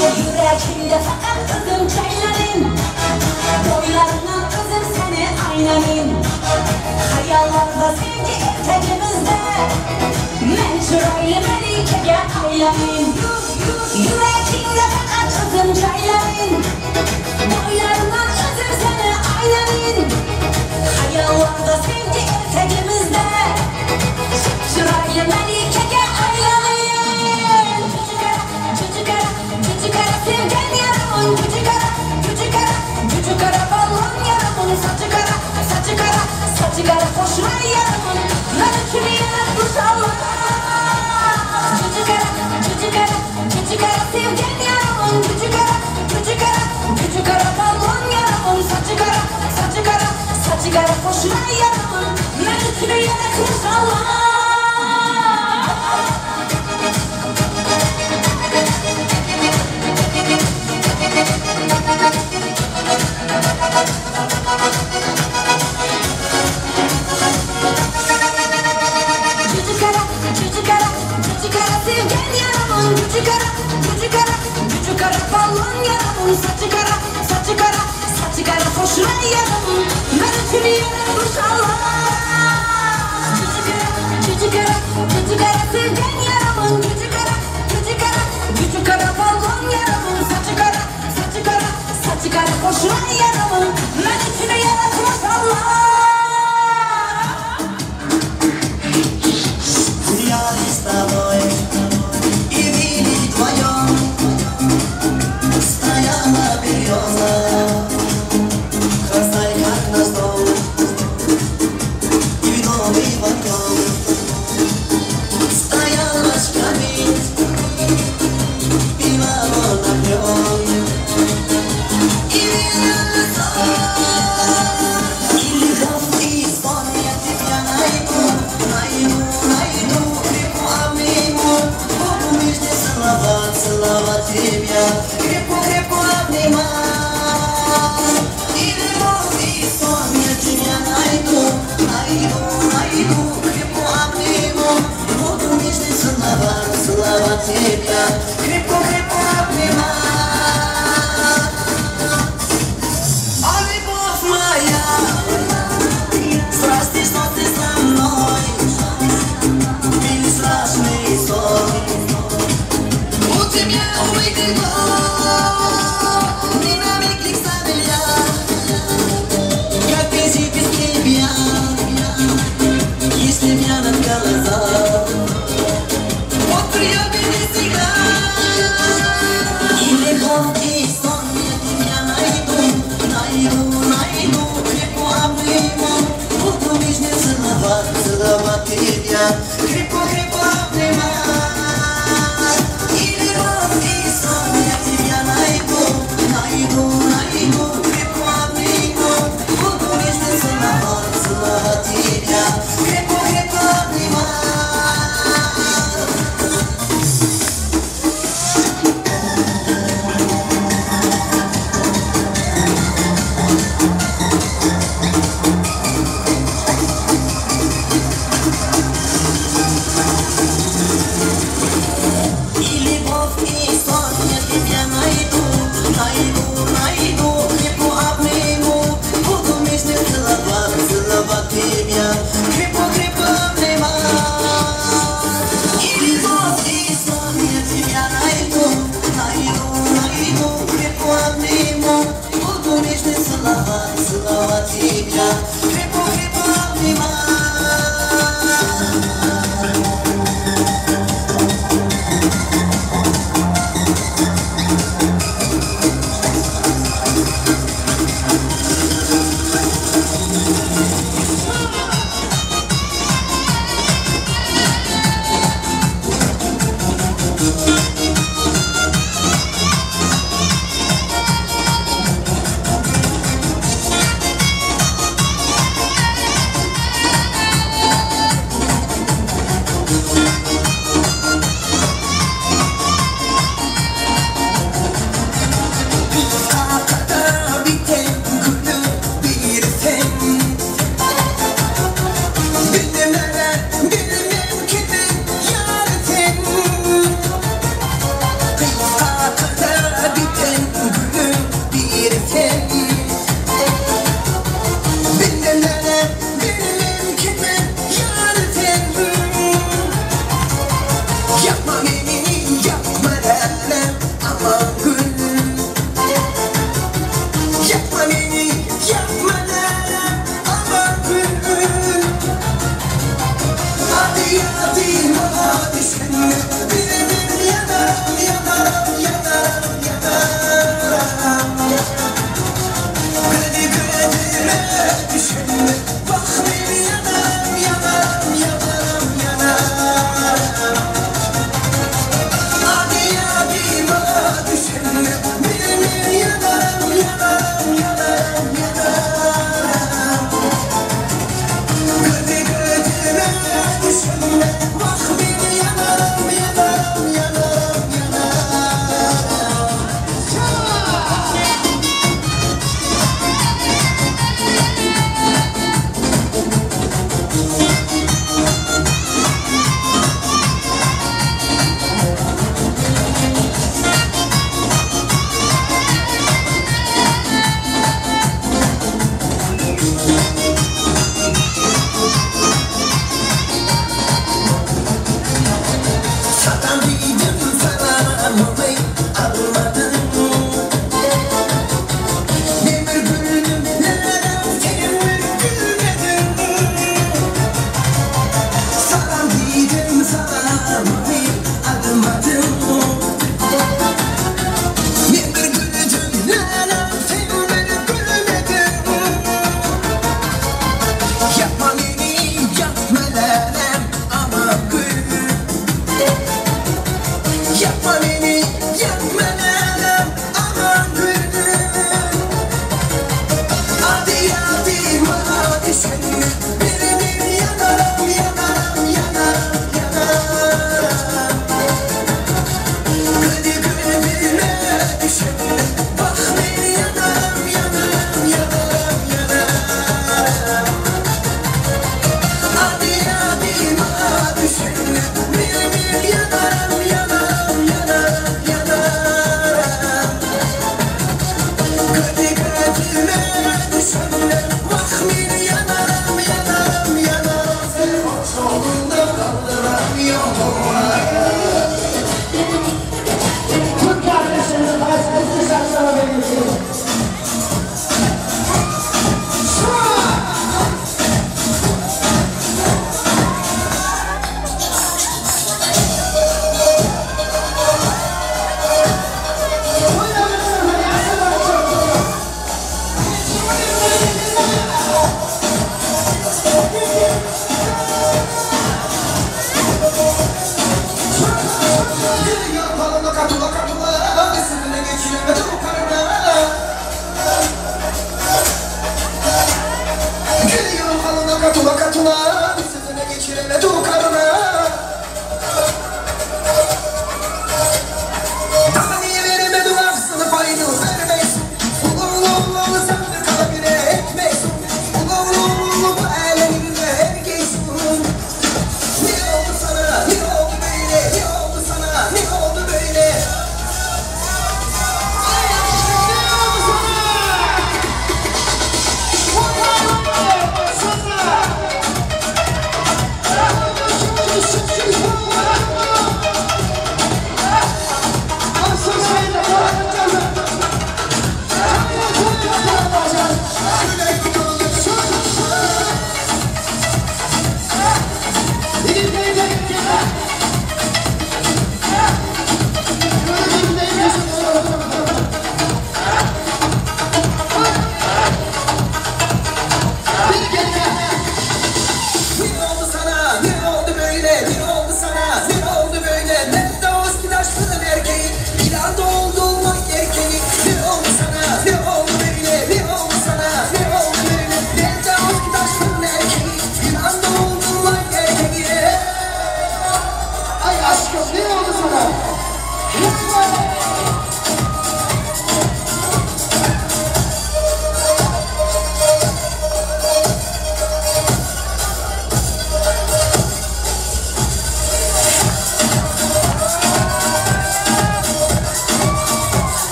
Yüreğimde fakat kızım çayların, boylarından kızım seni aynanin. Hayallarda sevgi ertegimizde, men çıraylı melikege aylanin. Yüreğimde fakat kızım çayların, boylarından kızım seni aynanin. Hayallarda sevgi ertegimizde, çıraylı melikege aylanin. Küçük ara sevgen yaramın, küçük ara, küçük ara, küçük ara balon yaramın, saçı kara, saçı kara, saçı kara koşma yaramın, ben üçünü yaratmış Allah. Küçük ara, küçük ara, küçük ara sevgen yaramın, küçük ara, küçük ara, küçük ara balon yaramın, saçı kara, saçı kara, saçı kara koşma yaramın, ben üçünü yaratmış Allah. Küçük ara, küçük ara, küçük ara sevgen yaramın, küçük ara, küçük ara, küçük ara balon yaramın, saçı kara, saçı kara, saçı kara koşma yaramın, ben üçünü yaratmış Allah. Küçük ara, küçük ara, küçük ara sevgen yaramın, küçük ara, küçük ara, küçük ara balon yaramın, saçı kara, saçı kara, saçı kara koşma yaramın, ben üçünü yaratmış Allah. Гуляли с тобой и вели вдвоем, стояла береза, красная как наш дом, и в доме вокруг стоял наш камин, пила он огнем, и видел сон, и любовь, и сон я тебя найду, найду, найду, крепко обниму, буду нежно целовать, целовать тебя, крепко, крепко обнимать. И любовь, и сон я тебя найду, найду, найду, крепко обниму, буду нежно целовать, целовать тебя, крепко, крепко обнимать. А любовь моя, страсти, что ты со мной, или страшный сон, у тебя увидел, ни на миг лик я, как висит без тебя, если меня над глаза, вот приемный всегда. И любовь, и сон я тебя найду, найду, найду, крепко обниму, буду нежно целовать, целовать тебя, крепко, крепко обнимать. И любовь, и сон я тебя найду, найду, найду, крепко обниму, буду нежно целовать, целовать тебя, крепко, крепко обнимать. И любовь, и сон я тебя найду, найду, найду, крепко обниму, буду нежно целовать, целовать тебя, крепко, крепко обнимать. И любовь, и сон я тебя найду, найду, найду, крепко обниму, буду нежно целовать, целовать тебя, крепко, крепко обнимать.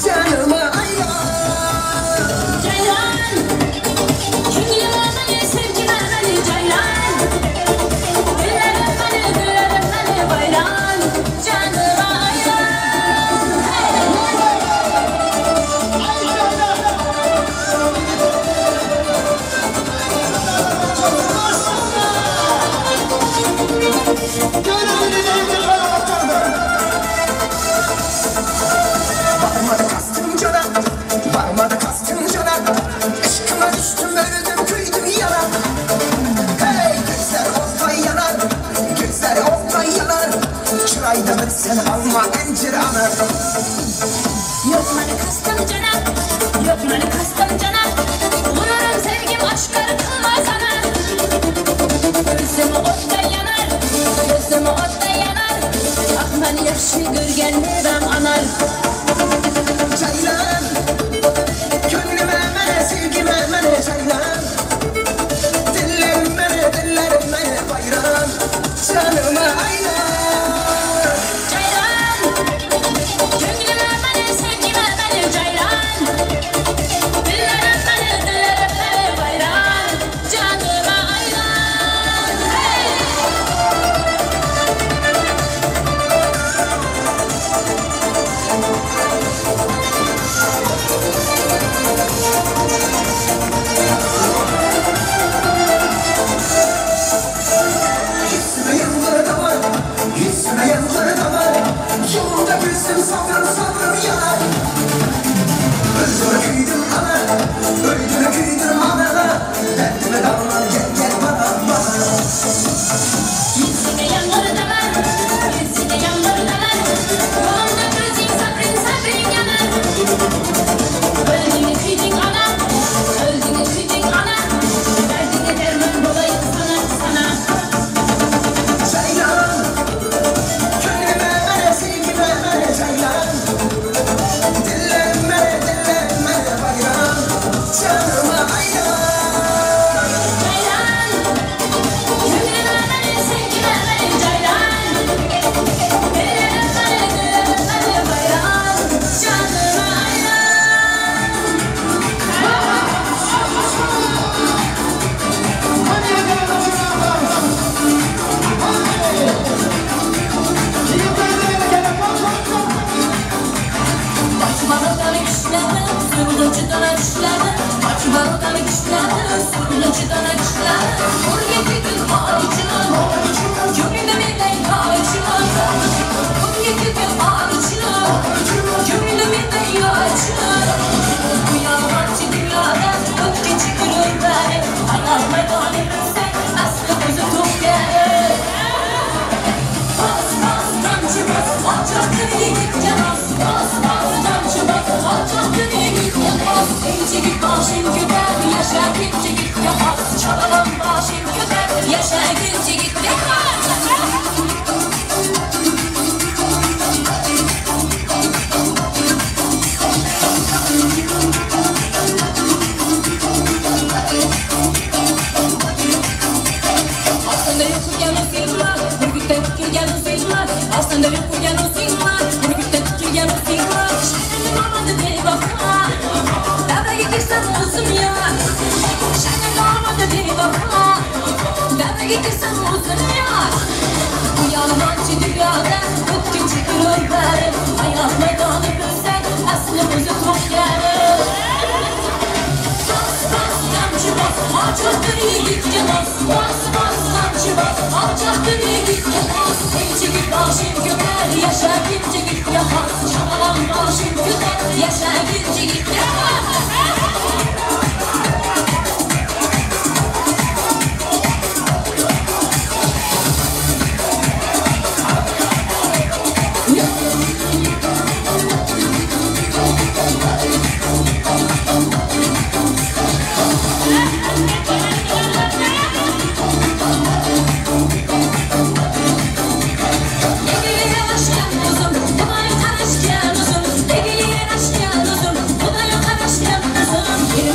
Canıma ayran. Ceylan, köngülüme beni sevgime. mani caylan. Dillerim mani, dillerim mani bayran. Canıma ayran. Varmadı kastım cana, varmadı kastım cana. Aşkıma düştüm, öldüm, kıydım yana. Hey, gözler ottan yanar, gözler ottan yanar. Çırayda sen alma encir anar. Yok mani kastım cana, yok mani kastım cana. Vururum sevgim aşkar kılma sana. Gözüm ottan yanar, gözüm ottan yanar. Ah mani yaxshi ko'rgan nevam anar. Ceylan, gönlüme mene, sevgime mene ceylan. Dillerim mene, dillerim mene bayram. Canıma ayran. Ceylan, gönlüme mene, sevgime mene ceylan. Dillerim mene, dillerim mene bayram. Canıma ayran. Hey! Yüzüme yılları damar, yüzüme yılları damar. Yolunda gülsüm sabrım sabrım yanar. Öldüme kıydım ana, öldüme kıydım ana. Derdime damar gel gel bana bana. Yüzüme yağmur damar, yüzüme yağmur damar. Yolunda gözün sabrın sabrın yanar. Öldüğünü kıydın ana, öldüğünü kıydın ana. Derdine derman olayım sana sana. Ceylan, gönlüme mene, sevgime mene ceylan. Dillerim mene, dillerim mene bayram. Canıma ayran. Ceylan, gönlüme mene, sevgime mene ceylan. Dillerim mene, dillerim mene bayram. Canıma ayran. Uzun,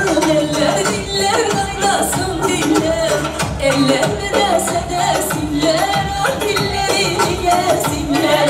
Kaynasın eller, diller kaynasın diller. Eller ne derse desinler, ah dillerini yesinler.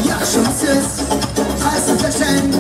Yaxşımısınız? Qaysi tashang?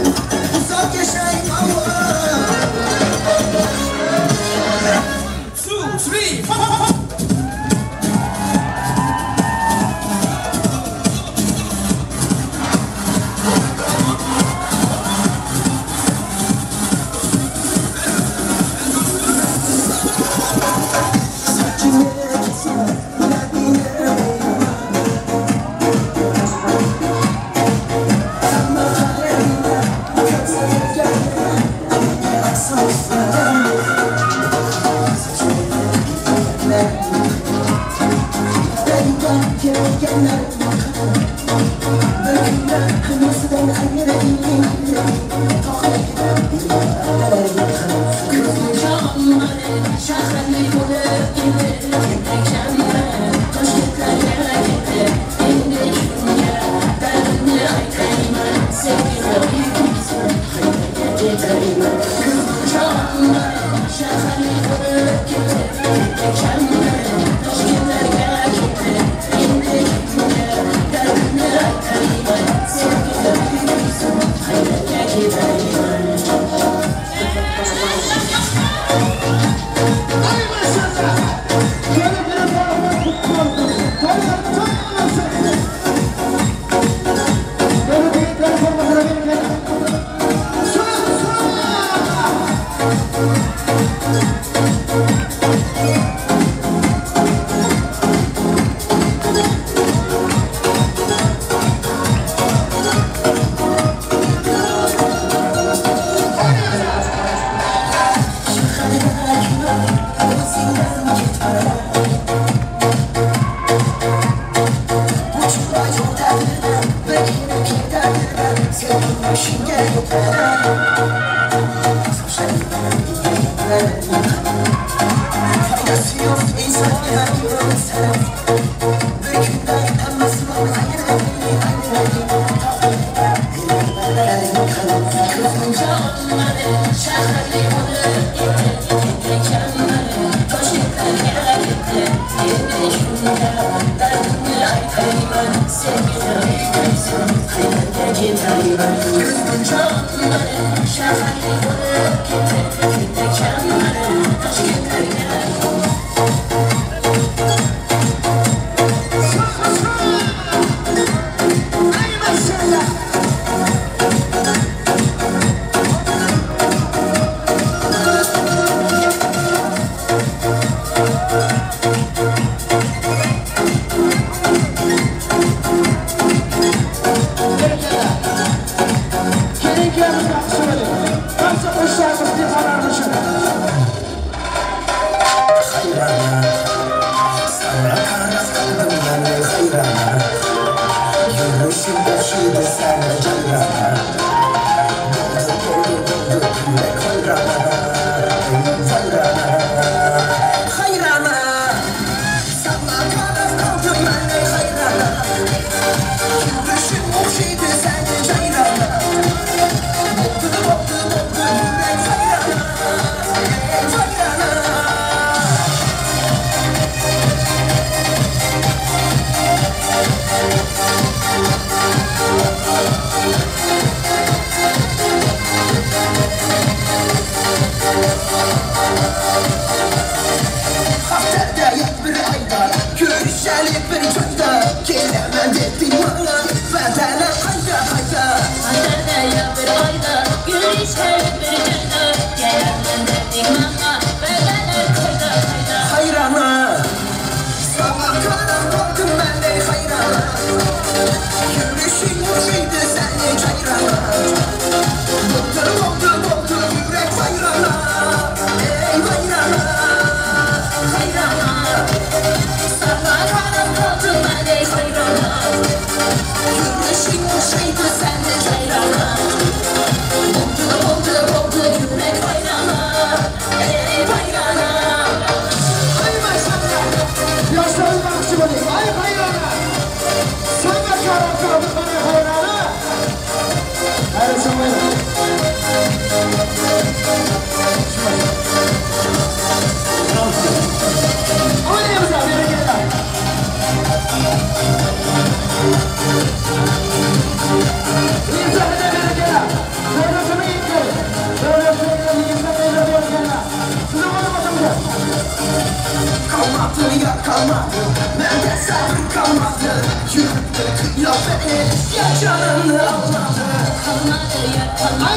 Ay,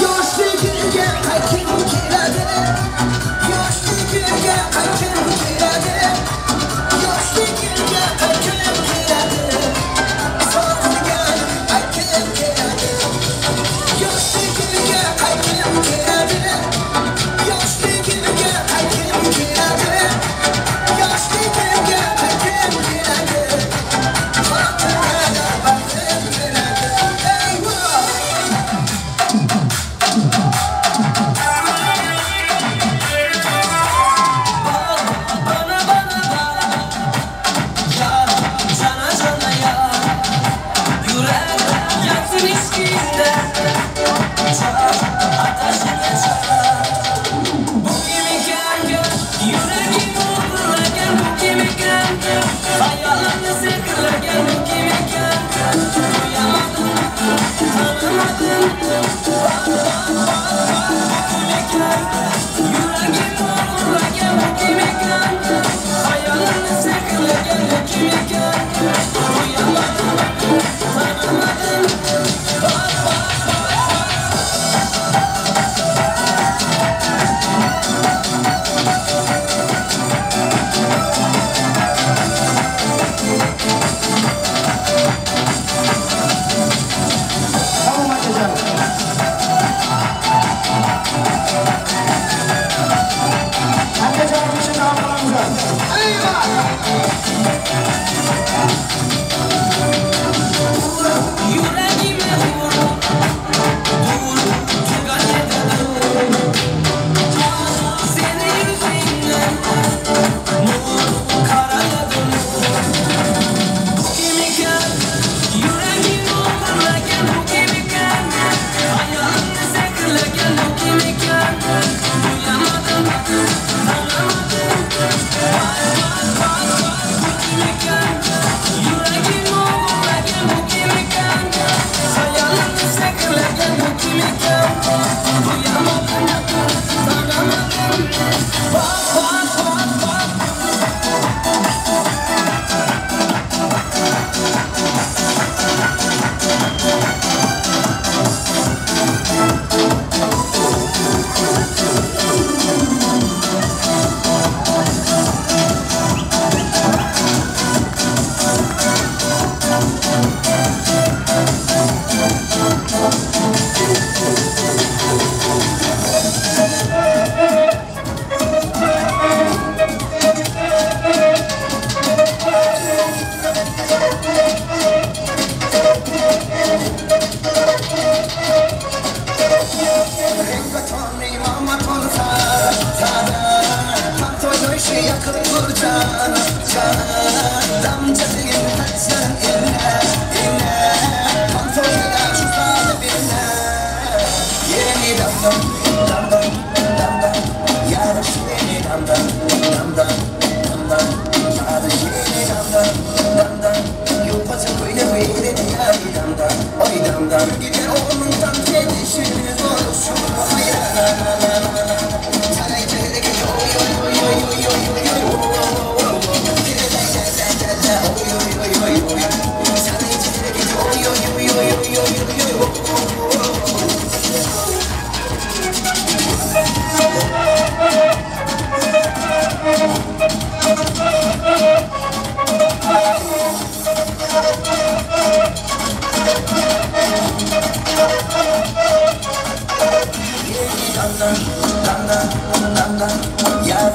Yoshligimga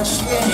Shit,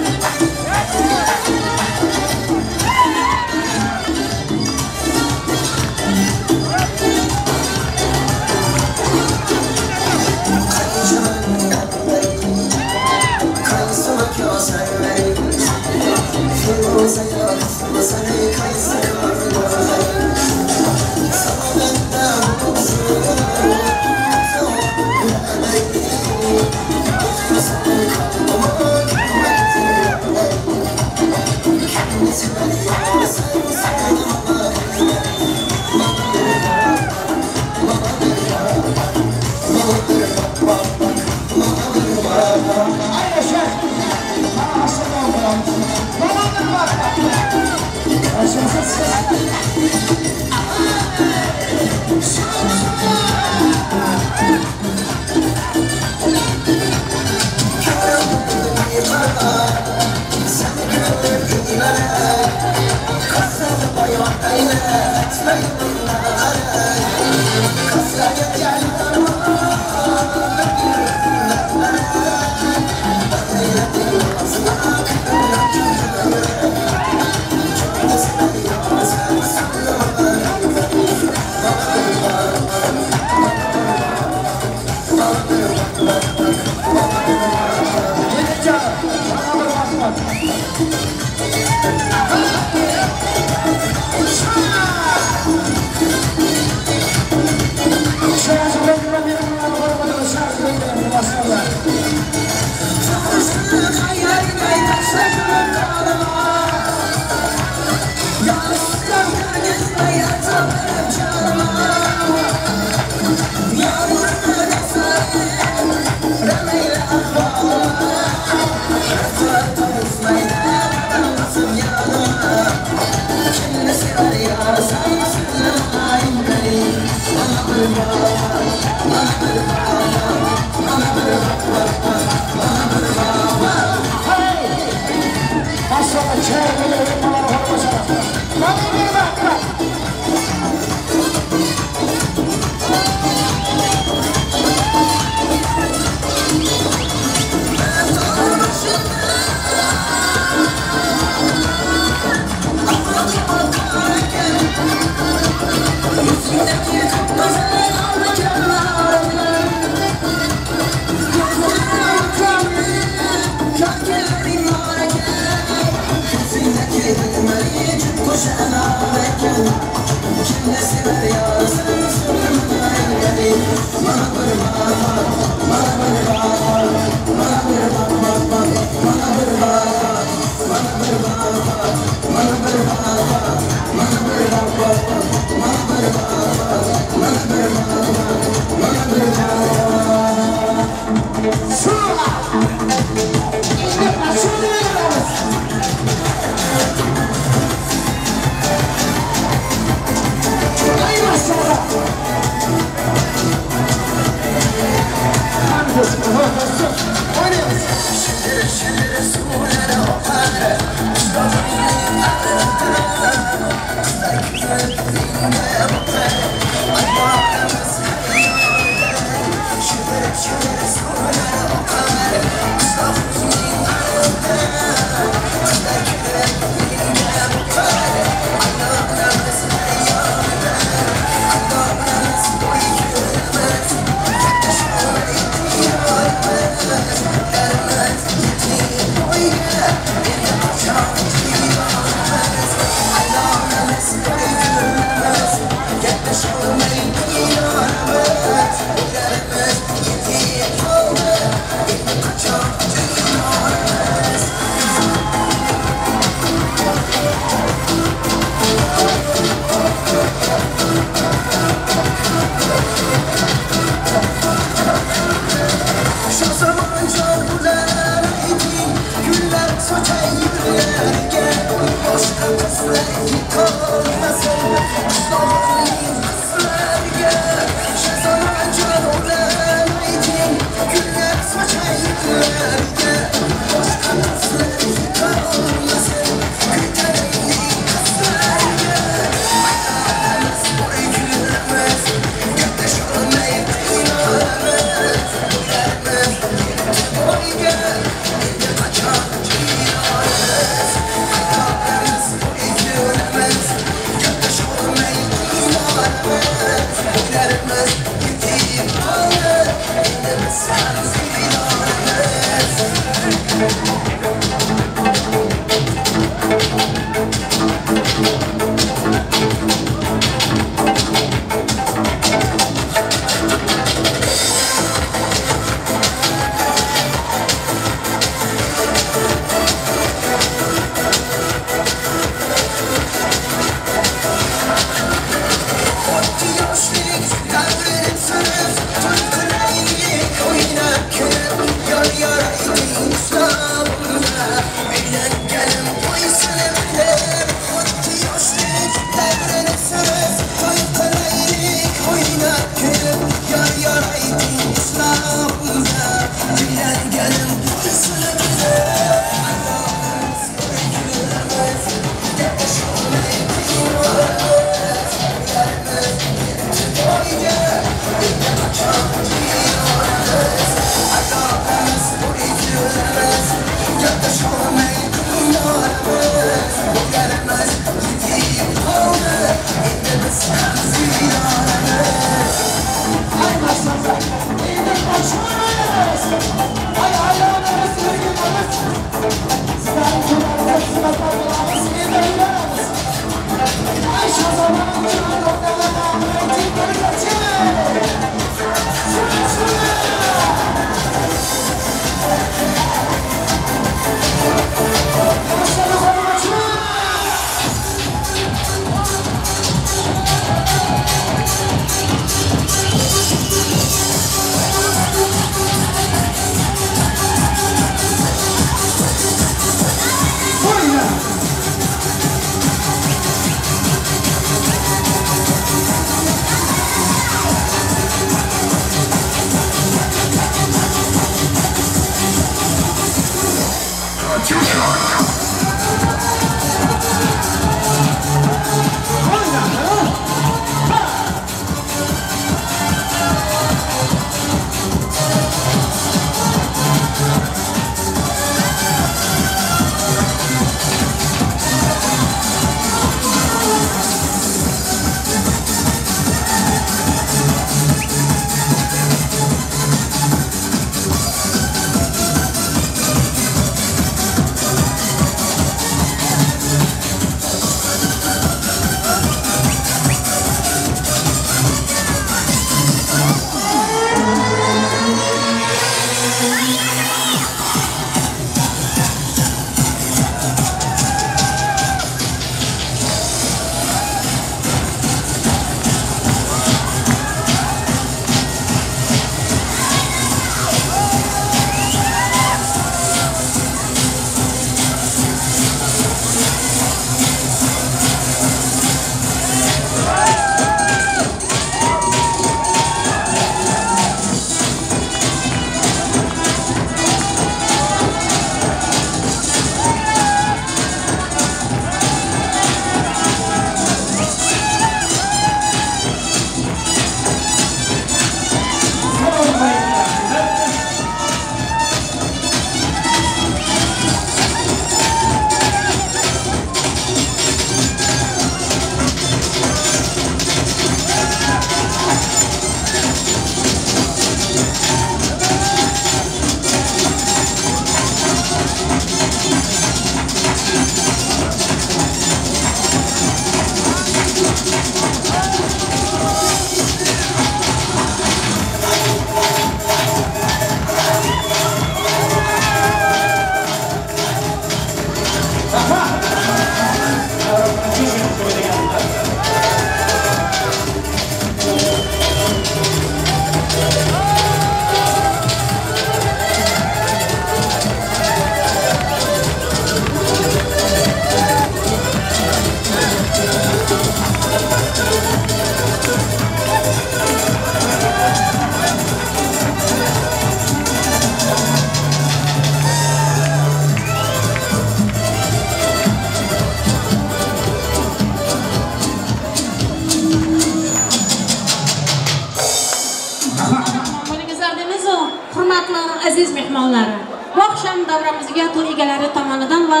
Rahmat. Bo'lingizlar deymiz-u, hurmatli aziz mehmonlar. Bu oqshom davramizga to'y egalari tomonidan va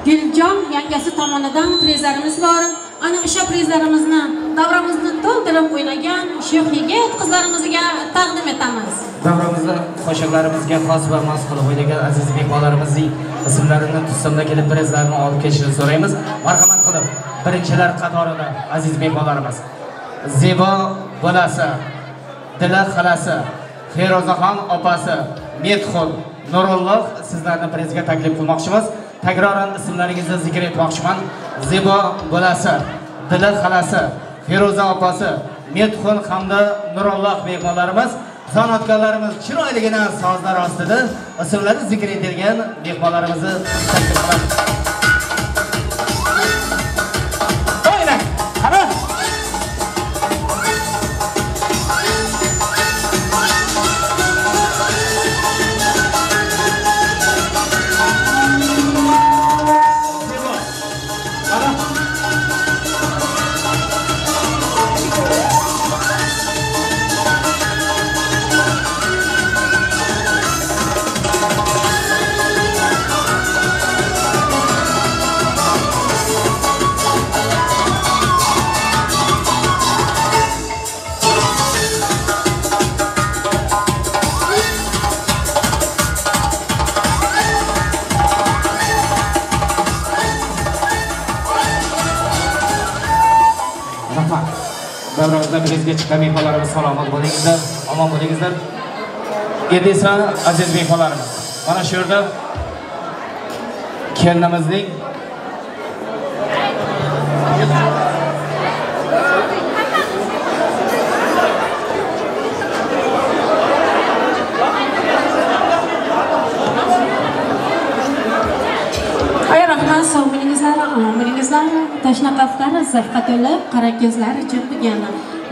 Guljon yangasi tomonidan prizlarimiz bor. Ana o'sha prizlarimizni davramizni to'ldirib o'ynagan sho'x yigit qizlarimizga taqdim etamiz. Davramizda qo'shiqlarimizga xos va mos qilib o'ynagan aziz mehmonlarimizning ismlarini tuzsamda kelib prizlarni olib kelishini so'raymiz. Marhamat qilib birinchilar qatorida aziz mehmonlarimiz Zebo bolasi, Dila xalasi, Ferozaxon opasi, Medxon Nurulloh sizlarni prizga taklif qilmoqchimiz. Takroran ismlaringizni zikr etmoqchiman. Zebo bolasi, Dila xalasi, Feroza opasi, Medxon hamda Nurulloh mehmonlarimiz, san'atkorlarimiz chiroyligina sozlar ostida ismlari zikr etilgan mehmonlarimizni taklif qilamiz. O'yna, qani? Davramizda bizga chiqqan mehmonlarimiz salomat bo'lingizlar, omon bo'lingizlar. Endi esa aziz mehmonlarimiz, mana shu yerda kelinimizning Ay rahmat, sog' bo'lingizlar, omon bo'lingizlar. Tashna qaflar zavqqa to'lib, qora ko'zlar jildigan.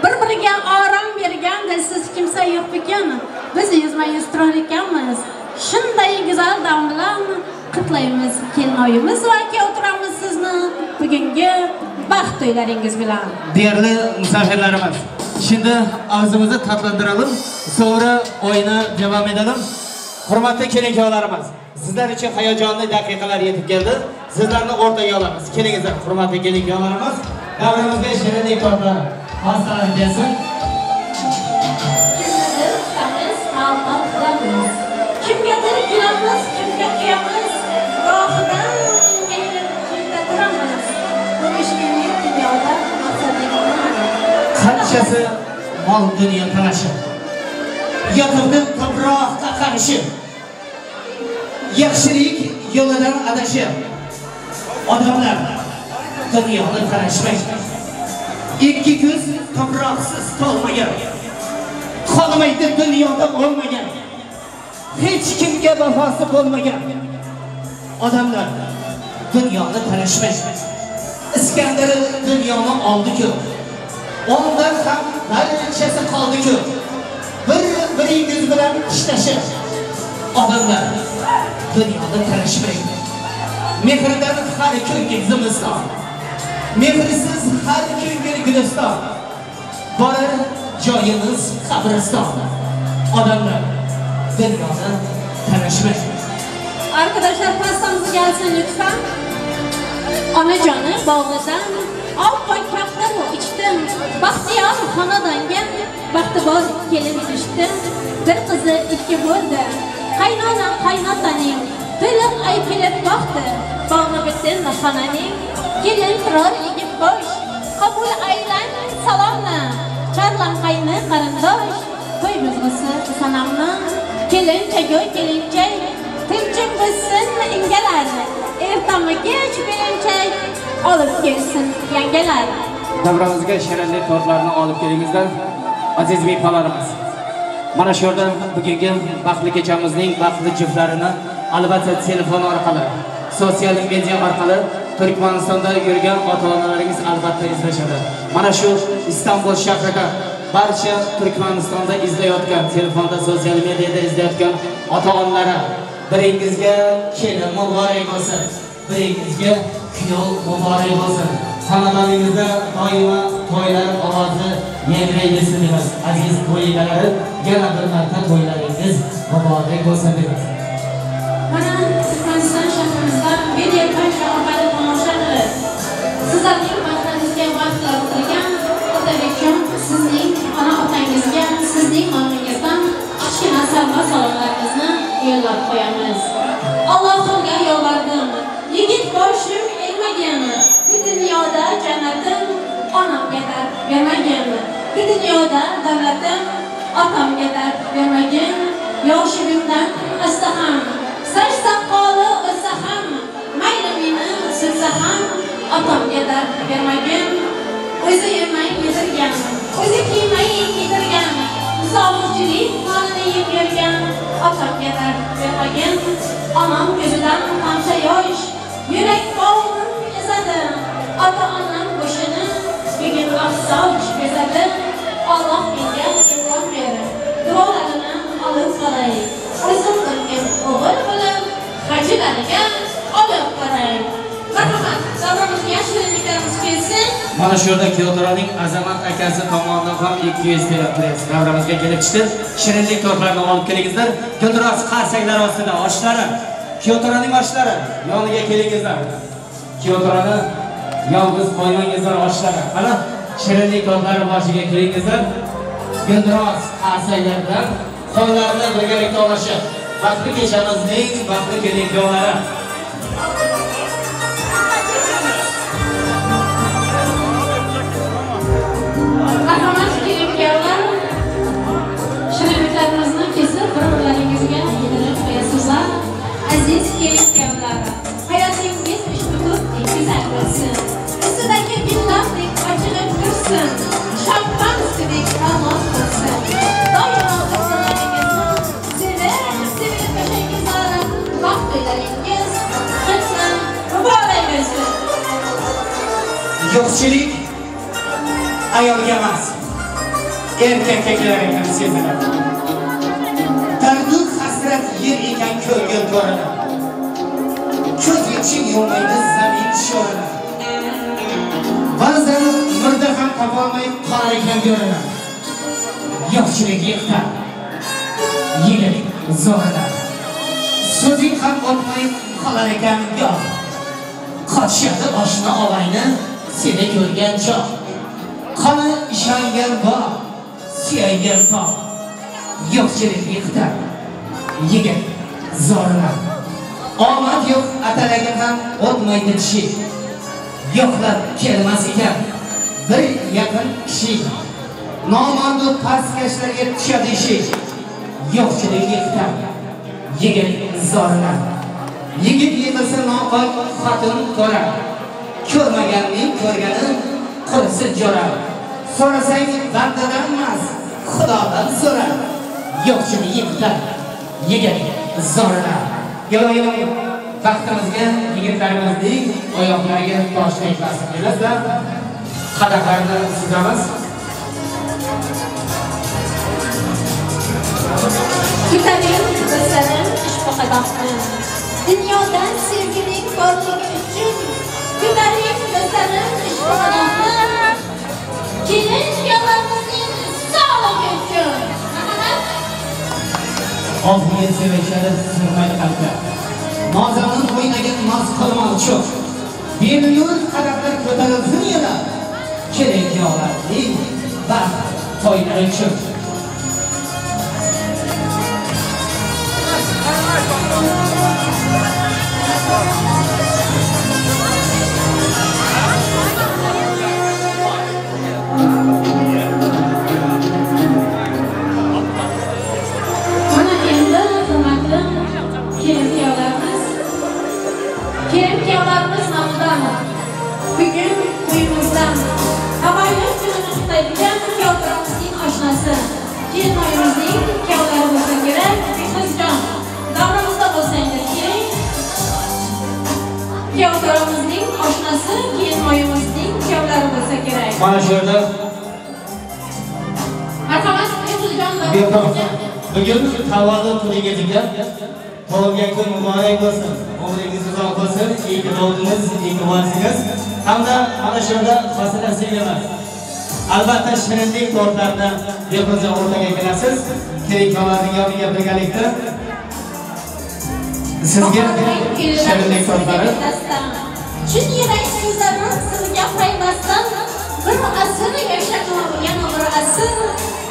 Bir-biriga orom bergan dilsiz kimsa yo'q ekan. Biz yuzma-yuz turar ekanmiz. Shunday go'zal dam bilan qutlaymiz kelinoyimiz va o'tiramiz sizni bugungi baxt to'ylaringiz bilan. Değerli misafirlarimiz, şimdi ağzımızı tatlandıralım, sonra oyuna devam edelim. Hurmatli kelin-kuyovlarimiz, sizlar uchun hayajonli daqiqalar yetib keldi. Sizlarni o'rtaga olamiz. Kelingizlar, hurmatli kelin-kuyovlarimiz, davramizga shirinlik tortlar pastalar kelsin. Kimnidir kutamiz, ma'lumot qilamiz. Kimgadir kulamiz, kimga kuyamiz. Gohidan kimda turamiz. Bu mishkinlik dunyoda maqsading nima? Qanchasi mol dunyo talashi. Yotig'da tuproqqa qarshi. Yaxshilik yo'lidan adashib, odamlar dunyoni talashmaydi. Ikki ko'z tuproqsiz to'lmagan, qolmaydi dunyoda bo'lmagan, hech kimga vafosi bo'lmagan. Odamlar dunyoni talashmaydi. Iskandar dunyoni oldi-ku, ondan ham barchasi qoldi-ku. Bir-biringiz bilan ishlashib, odamlar dunyoni talashmaydi. Mehrdan har kungi zimiston, mehrsiz har kungi guliston, borar joyimiz qabriston. Odamlar dunyoni talashmaydi. Arkadaşlar pastamız gelsin lütfen. Onajonim bog'idan oppoq kaftaru ichdim. Baxtiyor xonadonga baxti bor kelin tushdi. Bir qizi ikki bo'ldi. Qaynonam qaynotaning to'liq ay kelib boqdi. Bog'i butun xonaning kelin turor egib bosh. Qabul aylan salomni, charlan qayni qarindosh. To'y buzg'usi sanamni, kelinchak kelinchak, tinchim buzsin ingalar. Ertami kech belinchak olib kelsin yangalar. Davramizga shirinli tortlarni olib kelingizlar, aziz mehmonlarimiz. Mana shu yerda bugungi baxtli kechamizning baxtli juftlarini albatta telefon orqali, sotsial media orqali Turkmanistonda yurgan ota-onalaringiz albatta izlashadi. Mana shu Istanbul shahrida barcha Turkmanistonda izlayotgan, telefonda, sotsial mediada izlayotgan ota-onalara biringizga kelin muborak bo'lsin, biringizga kuyov muborak bo'lsin. Xonadoningizda doimo to'ylar ovozi yangrayversin deymiz. Aziz to'y egalari, yana bir marta to'ylaringiz muborak bo'lsin deymiz. Mana Turkmaniston shahrimizda video qancha orqali tomosha qilib, sizlarning baxtingizga baxtlar tilagan Otabekjon, sizning ona otangizga, sizning nomingizdan kichkina savg'a salomlarimizni yo'llab qo'yamiz. Allohga yolvardim, yigit boshim egmagan, bu dunyoda jannatim onamga dard bermagan, bu dunyoda davlatim otamga dard bermagan, yoshimdan o'ssa ham, soch soqoli o'ssa ham, mayli meni so'ksa ham otamga dard bermagan, o'zi yemay yedirgan, o'zi kiymay kiydirgan, musofirchilik nonini yeb yurgan otamga dard bermagan, onam ko'zidan tomcha yosh, yurak bog'rim ezadi, ota-onam go'shini bugun oqsoch bezadi. Alloh menga imkon berib, duolarini olib qolay, o'zim o'tgan o'g'il bo'lib, hajilariga olib qoray. Marhamat, davramizga shirinliklarimiz kelsin. Mana shu yerda Kiyoturaning Azamat akasi tomonidan ham 200 TL davramizga kelib tushdi. Shirinlik tortlarini olib kelingizlar. Guldiroz qarsaklar ostida oshlari, Kiyoturaning oshlari yoniga kelingizlar. Kiyoturani yolg'iz qo'ymangizlar oshlari. Mana shirinlik tortlari boshiga kelingizlar. Guldiroz qarsaklar bilan qo'llarini birgalikda olishib, baxtli kechamizning baxtli kelin-kuyovlari. Marhamat kelin-kuyovlar, shirinliklarimizni kesib bir-birlaringizga yedirib qo'yasizlar. Aziz kelin-kuyovlar, hayotingiz ushbu to'rtdek go'zal bo'lsin. Ustidagi gullardek ochilib tursin, shampanskidek omoz bo'lsin. Doimo do'stlaringizni sevib-sevilib yashangizlar, baxt to'ylaringiz xitna muborak bo'lsin. Yo'qchilik ayolga emas, erkakka kelar ekan seziladi. Dardu hasrat yer ekan ko'ngil to'rini. Ko'z yechib yummaydi zamin sho'rini. Ba'zan murda ham topolmay qolar ekan yo'lini. Yo'qchilik yiqitar, yigit zo'rilar. So'zing ham o'tmay qolar ekan goh. Qochishadi oshna og'ayni seni ko'rgan choq. Qani ishongan bor, suyangan tog'. Yo'qchilik yiqitar, yigit zo'rilar. Omad yo'q atalaga ham o'tmaydi tishi. Yo'qlab kelmas ekan bir yaqin kishi. Nomardu pastkashlarga tushadi ishi. Yo'qchilik yiqitar, yigit zorilar. Yigit yiqilsa nopok xotin ko'rar. Ko'rmaganning ko'rgani qursin jo'rar. So'rasang bandadan emas, Xudodan so'ra. Yo'qchilik yiqitar, yigit zorilar. Iloyim baxtimizga yigitlarimizning oyoqlariga tosh tegmasin deymizda qadahlarni suzamiz. Ko'taring do'stlarim ushbu qadahni. Dunyodan sevgining borligi uchun ko'taring do'stlarim ushbu qadahni. Kelin kuyovlarimizning sog'ligi uchun. Marhamat. Oxirgi sevinchlar sig'may qalbga. Nozanin o'ynagan noz qilmoq cho'q. Beminur qadahlar ko'tarilsin yana. Kelin kuyovlarning baxt to'ylari uchun. Mana endi hurmatli kelin-kuyovlarimiz, kelin-kuyovlarimiz nomidan bugun to'yimizdan avaylab kunini qutlaydigan kuyovlarimizning oshnasi, kelinoyimizning kuyovlari bo'lsa kerak, Behruzjon, davramizda bo'lsangiz keling. Kuyovlarimizning oshnasi, kelinoyimizning kuyovlari bo'lsa kerak. Mana shu yerda marhamat, Behruzjon, bugun tavallud kuningiz ekan. Tug'ilgan kun muborak bo'lsin. Umringiz uzoq bo'lsin, iyi ki doğdunuz, iyi ki varsınız. Hamda mana shu yerda Hosila singlimiz. Albatta shirinlik tortlarni Behruzjon o'rtaga kelasiz. Kelin-kuyovlarning yoniga birgalikda sizga shirinlik tortlari. Chin yurak so'zlarim sizga payvastan bir asr yashadim, yana bir asr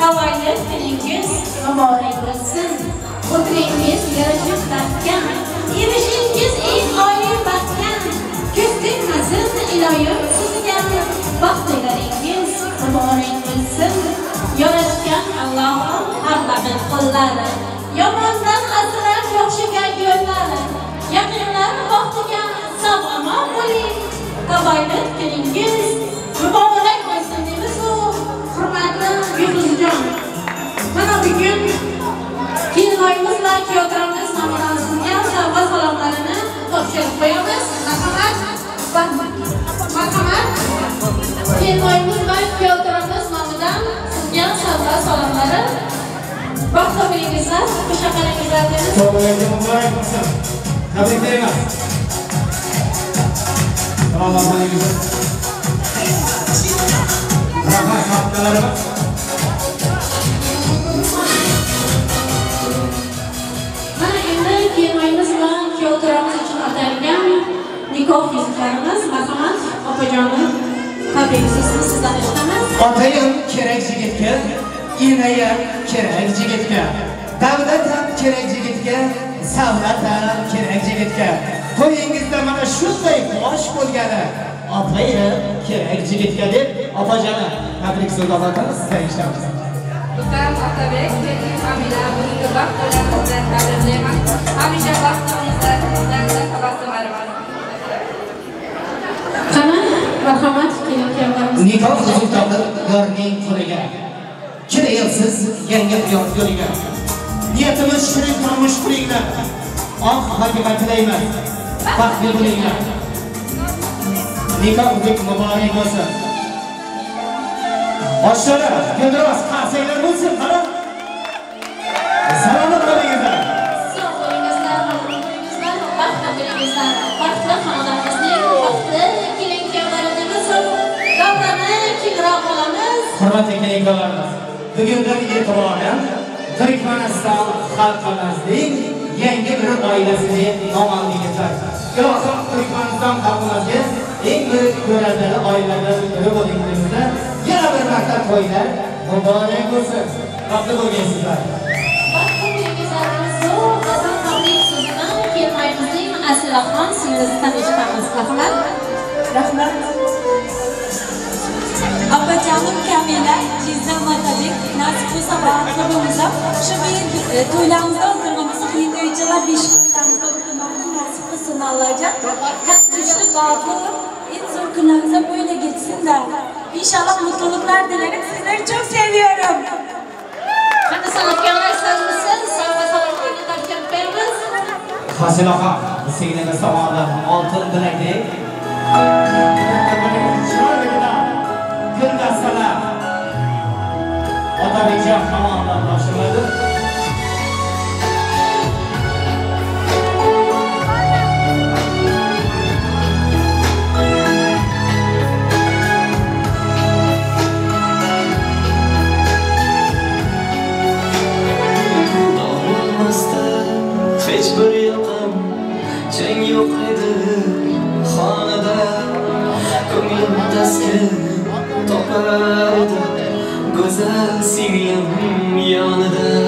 havoyi kuningiz muborak bo'lsin. O'tiringiz yarashib taxtga, erishingiz eng oliy baxtga. Ko'z tegmasin iloyim sizga, baxtlaringiz muborak bo'lsin. Yaratgan Allohim har daqiq qo'llari, yomondan asrab yaxshiga yo'llari, yaqinlar baxtiga sog' omon bo'ling. Tavallud kuningiz muborak bo'lsin deymiz u hurmatli Behruzjon. Mana bugun kelinoyimiz va kuyovlarimiz nomidan sizga sovg'a salomlarini topshirib qo'yamiz. Marhamat. Marhamat. Kelinoyimiz va kuyovlarimiz nomidan sizga sovg'a salomlari. Baxt topingizlar, xushxabaringizlar deymiz. To'ylaringiz muborak bo'lsin. Tabriklayman. Salomat bo'lingizlar. Rahmat sahnalarimiz. Mana endi kelinoyimiz va kuyovlarimiz uchun atalgan nikoh yuzuklarimiz. Marhamat, opajonim, tabrik so'zini sizdan eshitamiz. Otayim kerak yigitga, enayam kerak yigitga, davlat ham kerak yigitga, savlat ham kerak yigitga. To'yingizda mana shunday bosh bo'lgani opayim kerak yigitga deb opajonim tabrik so'zi olamiz, sizdan eshitamiz. Ukam Otabek, keling Kamila, bugungi baxt to'ylaringizni tabriklayman. Hamisha baxt bo'lingizlar, sizlardan tabassum ayirmasin. Qani, marhamat, kelin-kuyovlarimiz. Nikoh uzuk topib yorning qo'liga. Kirayapsiz yangi hayot yo'liga. Niyatimiz shirin turmush quringlar. Oq fotiha tilaymiz. Baxtli bo'linglar. Nikoh uzuk muborak bo'lsin. Oshxona, Gulroz, qarsaklar bo'lsin, qani. Salomat bo'linglar. Sog' bo'lingizlar, bo'lingizlar, baxtli bo'lingizlar. Baxtli xonadonimizning baxtli kelin-kuyovlarimiz davrani kengroq olamiz. Hurmatli kelin-kuyovlarimiz, bugundan e'tiboran Turkmaniston xalqimizning yangi bir oilasiga nom oldingizlar. Ilohim Turkmaniston xalqimizga eng bir ko'radigan oilalardan biri bo'lingizlar. Yana bir marta to'ylar muborak bo'lsin. Baxtli bo'lgaysizlar. Baxtli bo'lingizlar. Zo'r qasam tabrik so'zini kelinoyimizning Asilaxon singlisidan eshitamiz. Rahmat. Rahmat. Opajonim Kamila, jizdam Otabek, nasib bo'lsa baxtli bo'lingizlar. Shu bir to'ylarimizda o'tirmamiz, keyingi 5 kunlarimizda o'tirmoqni nasib qilsin Allohjon. Hem güçlü, baxtli olup en zor günlerimize böyle geçsin de. İnşallah mutluluklar dilerim. Sizleri çok seviyorum. Qani san'atkorlar sizmisiz? Sovg'a salomlarni topshirib qo'yamiz. Hosilaxon singlimiz tomonidan oltin bilaklik. Guldastalar Otabekjon tomonidan topshiriladi. Hech bir yoqim chang yo'q edi xonada, ko'nglim taskin topar edi go'zal singlim yonida.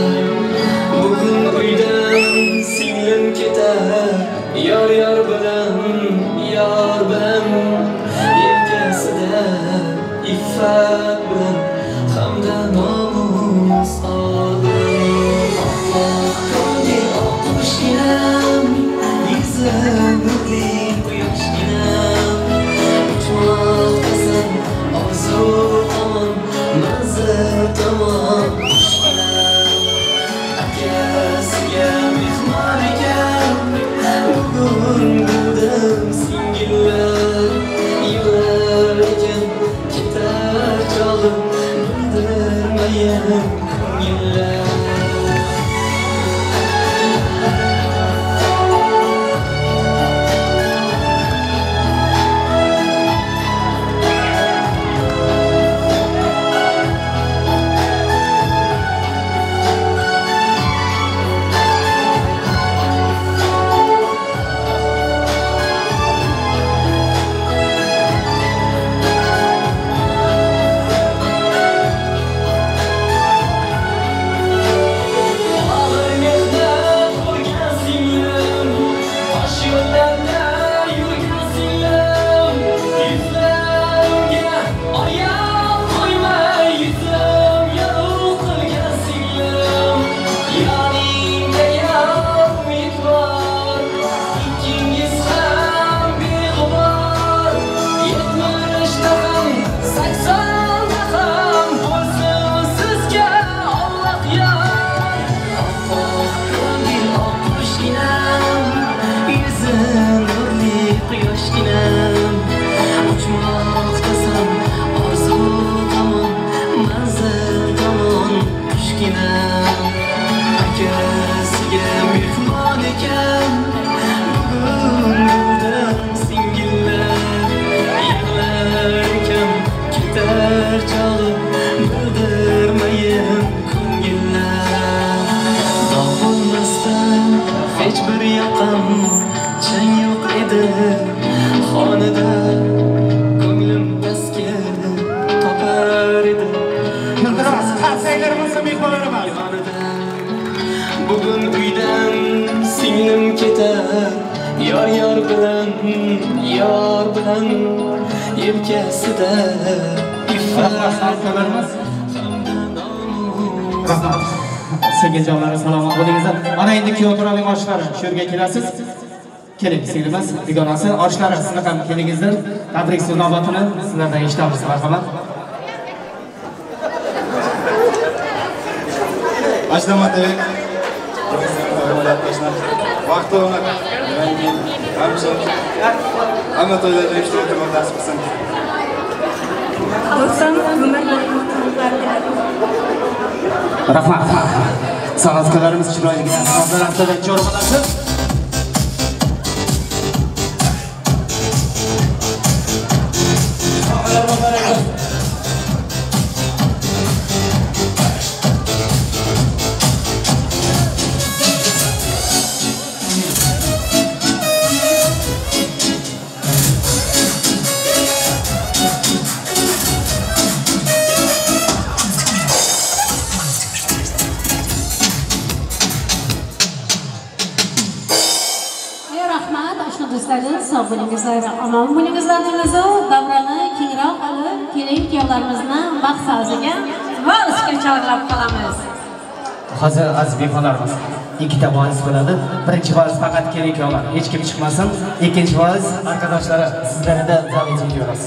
edi xonada, ko'nglim taskin topar edi. Iltimos, qarsaklar bo'lsin mehmonlarimiz. Bugun uydan singlim ketar, yor yor bilan, yor bilan yelkasida iffat. Singiljonlar, salomat bo'lingizlar. Mana endi kuyov to'raning oshlari shu yerga kelasiz. Keling singlimiz, dugonasi, oshlari sizni ham kelingizlar. Tabrik so'z navbatini sizlardan eshitamiz, marhamat. Ashlamatek. Vaqt o'lmak. Hamma to'ylarda ishtirok etib nasib qilsin. Do'stim, umr mutlaqlar tiladim. Rahmat. San'atkorlarimiz chiroyli asboblar ostida chormalasi. Sog' bo'lingizlar, omon bo'lingizlar deymiz. Davrani kengroq olib, kelin kuyovlarimizni baxt saziga va ustiga chorlab qolamiz. Hozir aziz mehmonlarimiz, ikkita vals bo'ladi. Birinchi vals faqat kelin kuyovlar, hech kim chiqmasin. Ikkinchi vals arkadoshlari sizlarni da'vat ediyoruz.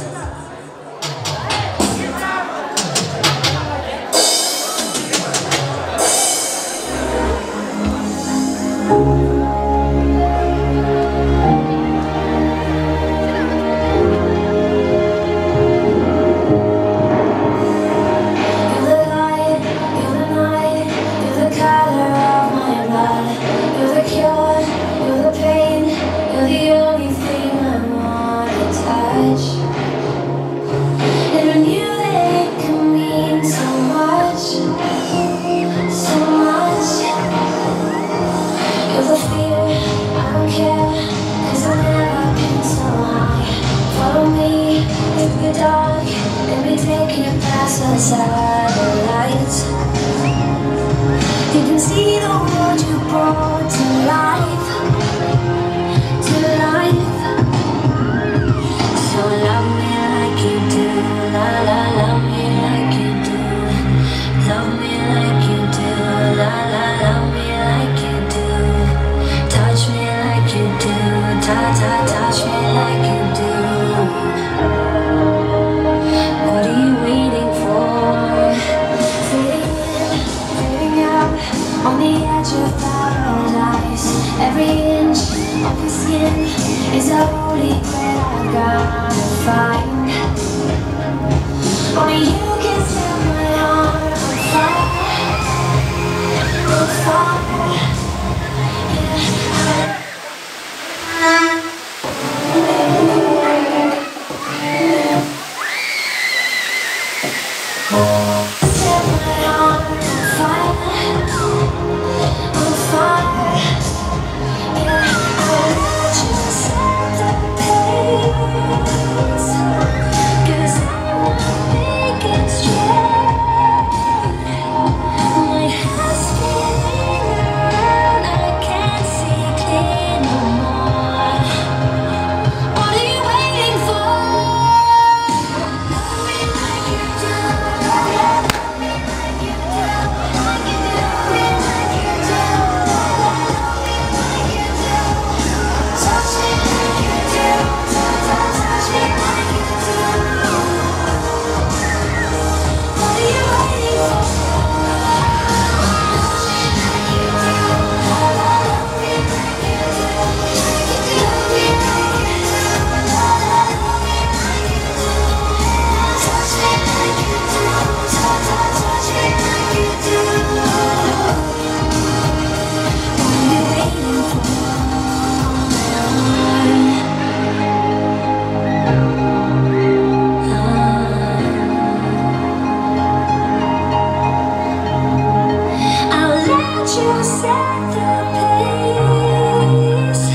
You set the pace,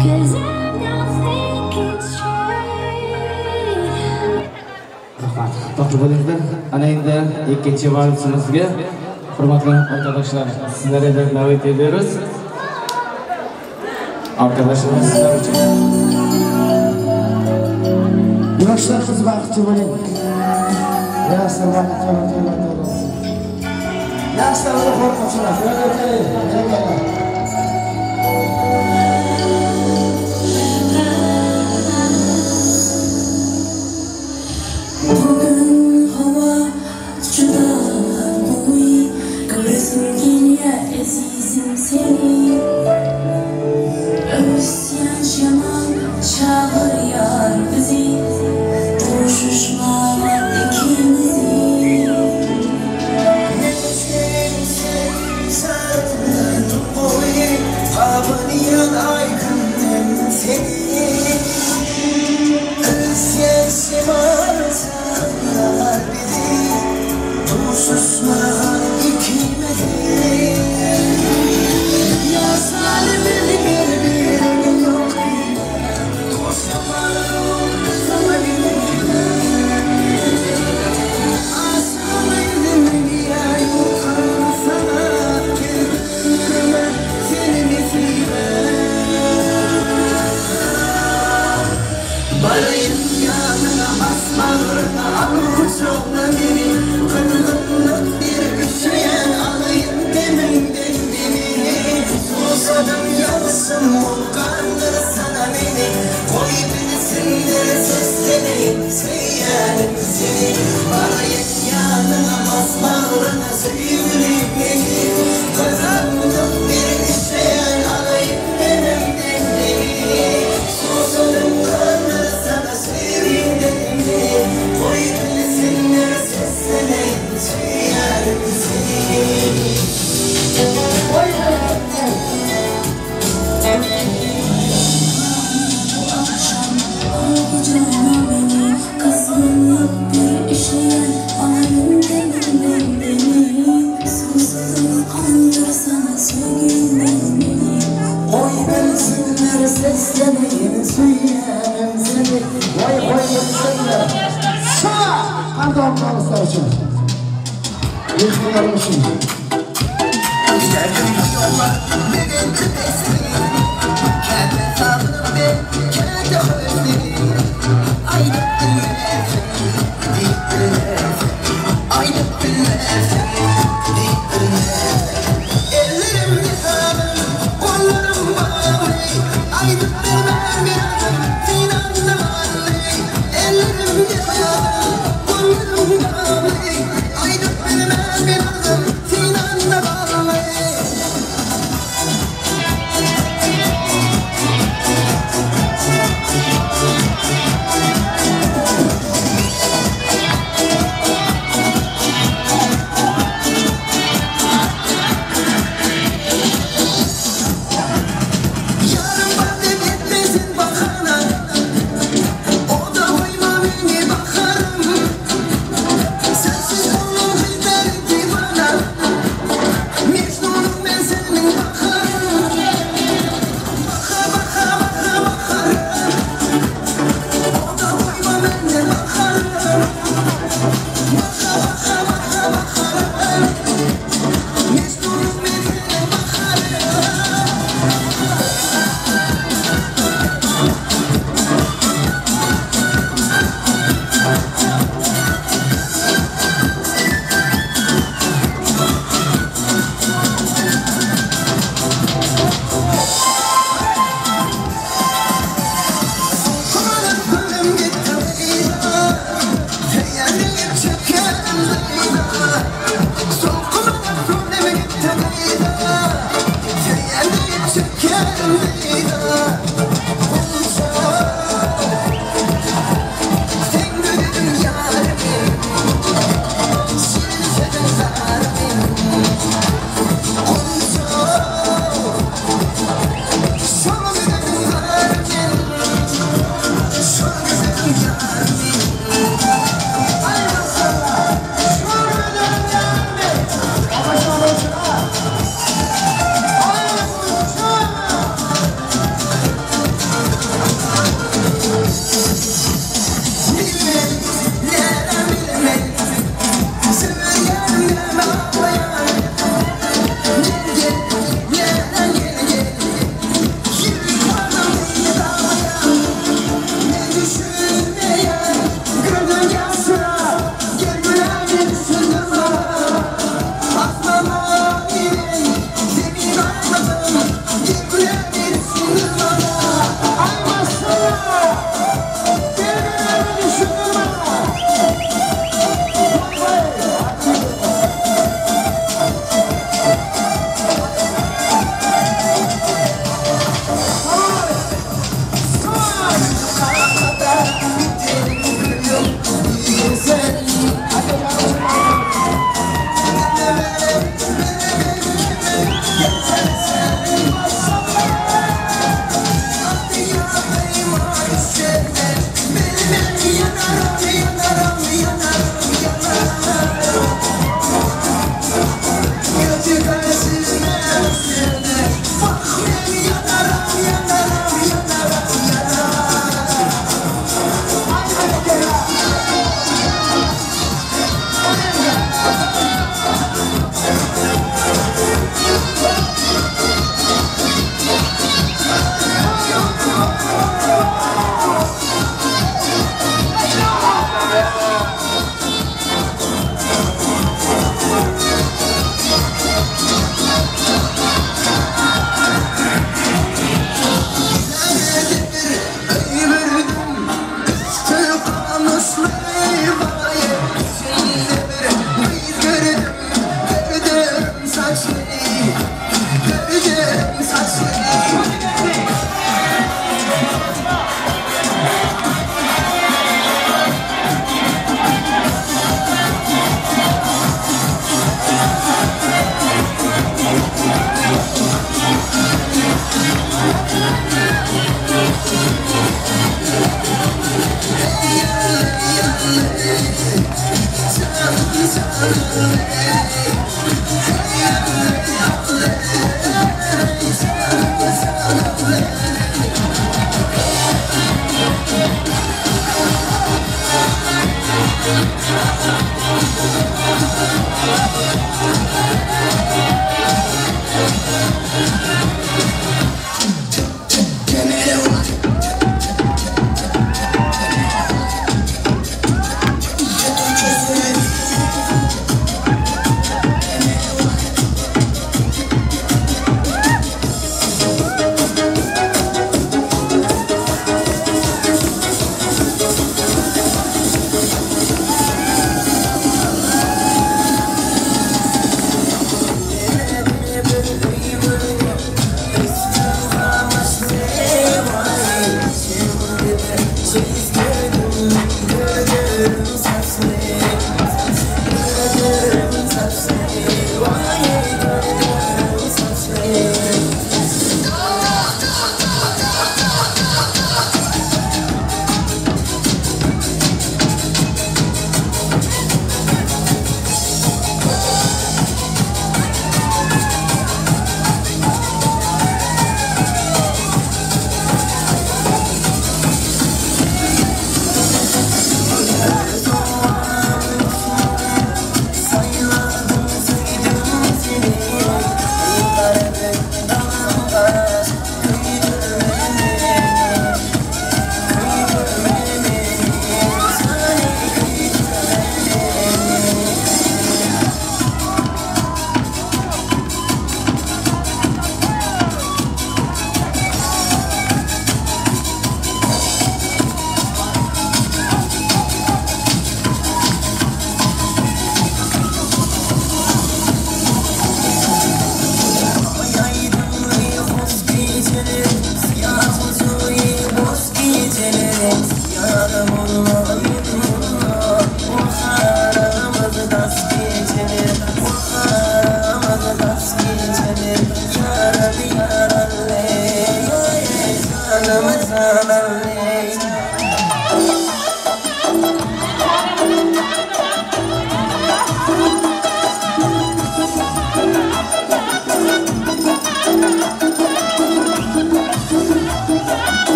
'cause I'm not Baxtli bo'linglar. Ana endi ikkinchi valsimizga hurmatli arkadaşlar, sizlere de davet ediyoruz. Arkadaşlarımız sizler uchun. Yoshlarimiz baxtli bo'ling. Yoshlar baxtli bo'linglar. Yoshlarni qo'rqinchlar. Bugün hava juda quvviy, ko'rasim kelyar azizim seni. O'sgan shamol chaqiryor bizi, qo'shishmagan ikimizi. Abaniyan aykındım seni. Özgen şimal çağırıyor bizi, susmadan ikimizi. Yazar bir yok koşamadım sana bir. Barayım yanına basmağına al kucağına beni. Kırgınlık bir üşüyen alayım deminden beni. Susadım yansın kandırsana beni. Koy bilsinler sesleneyim söylerim seni. Barayım yanına basmağına sevgilim beni. Kırgınlık bir üşüyen alayım deminden beni. Susadım kandırsana sevgilim beni. Koy bilsinler sesleneyim söylerim seni. Bu akşam al kucağına beni, kızgınlık bir işleyen alayım deminden beni. Susadım kandırsana sevgilimden beni. Oy bilsinler sesleneyim söylerim seni. Vay vay bilsinler. Sağ! Qanday olmalı uchun. Mehmonlar uchun. Ellerim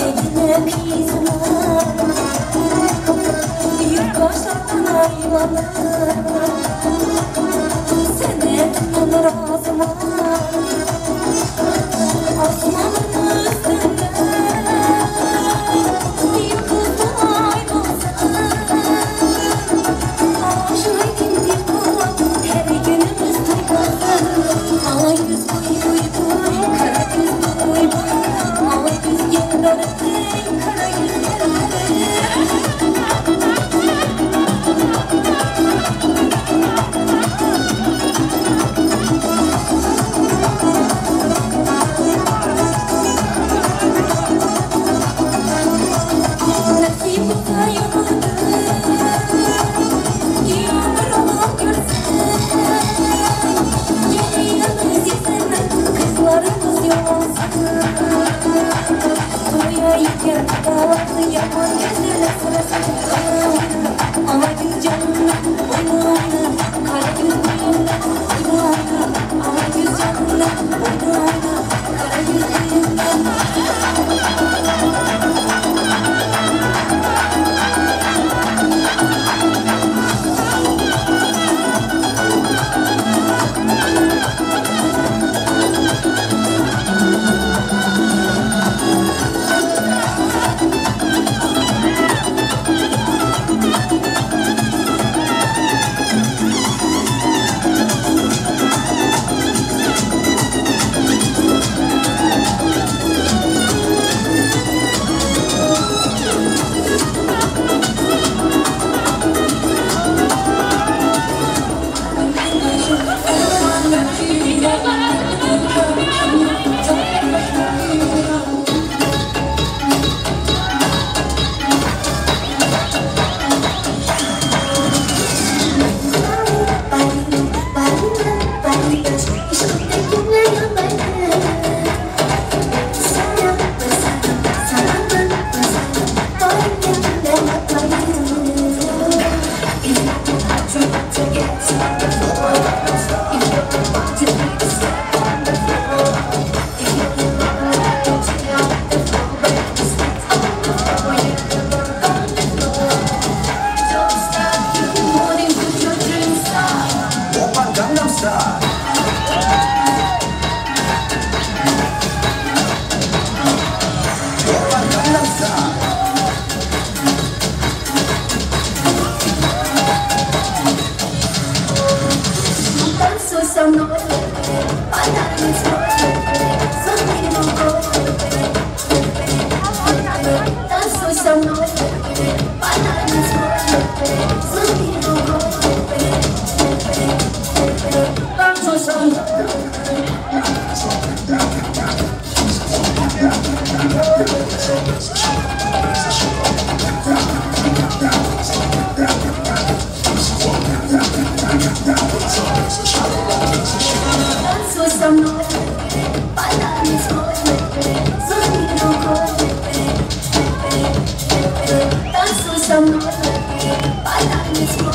Erkekine kızlar. со мной, потанцуй, смотри рукой. Танцуй со мной, потанцуй, смотри рукой. Танцуй со мной. Танцуй со мной, потанцуй, смотри рукой. Танцуй со мной, потанцуй,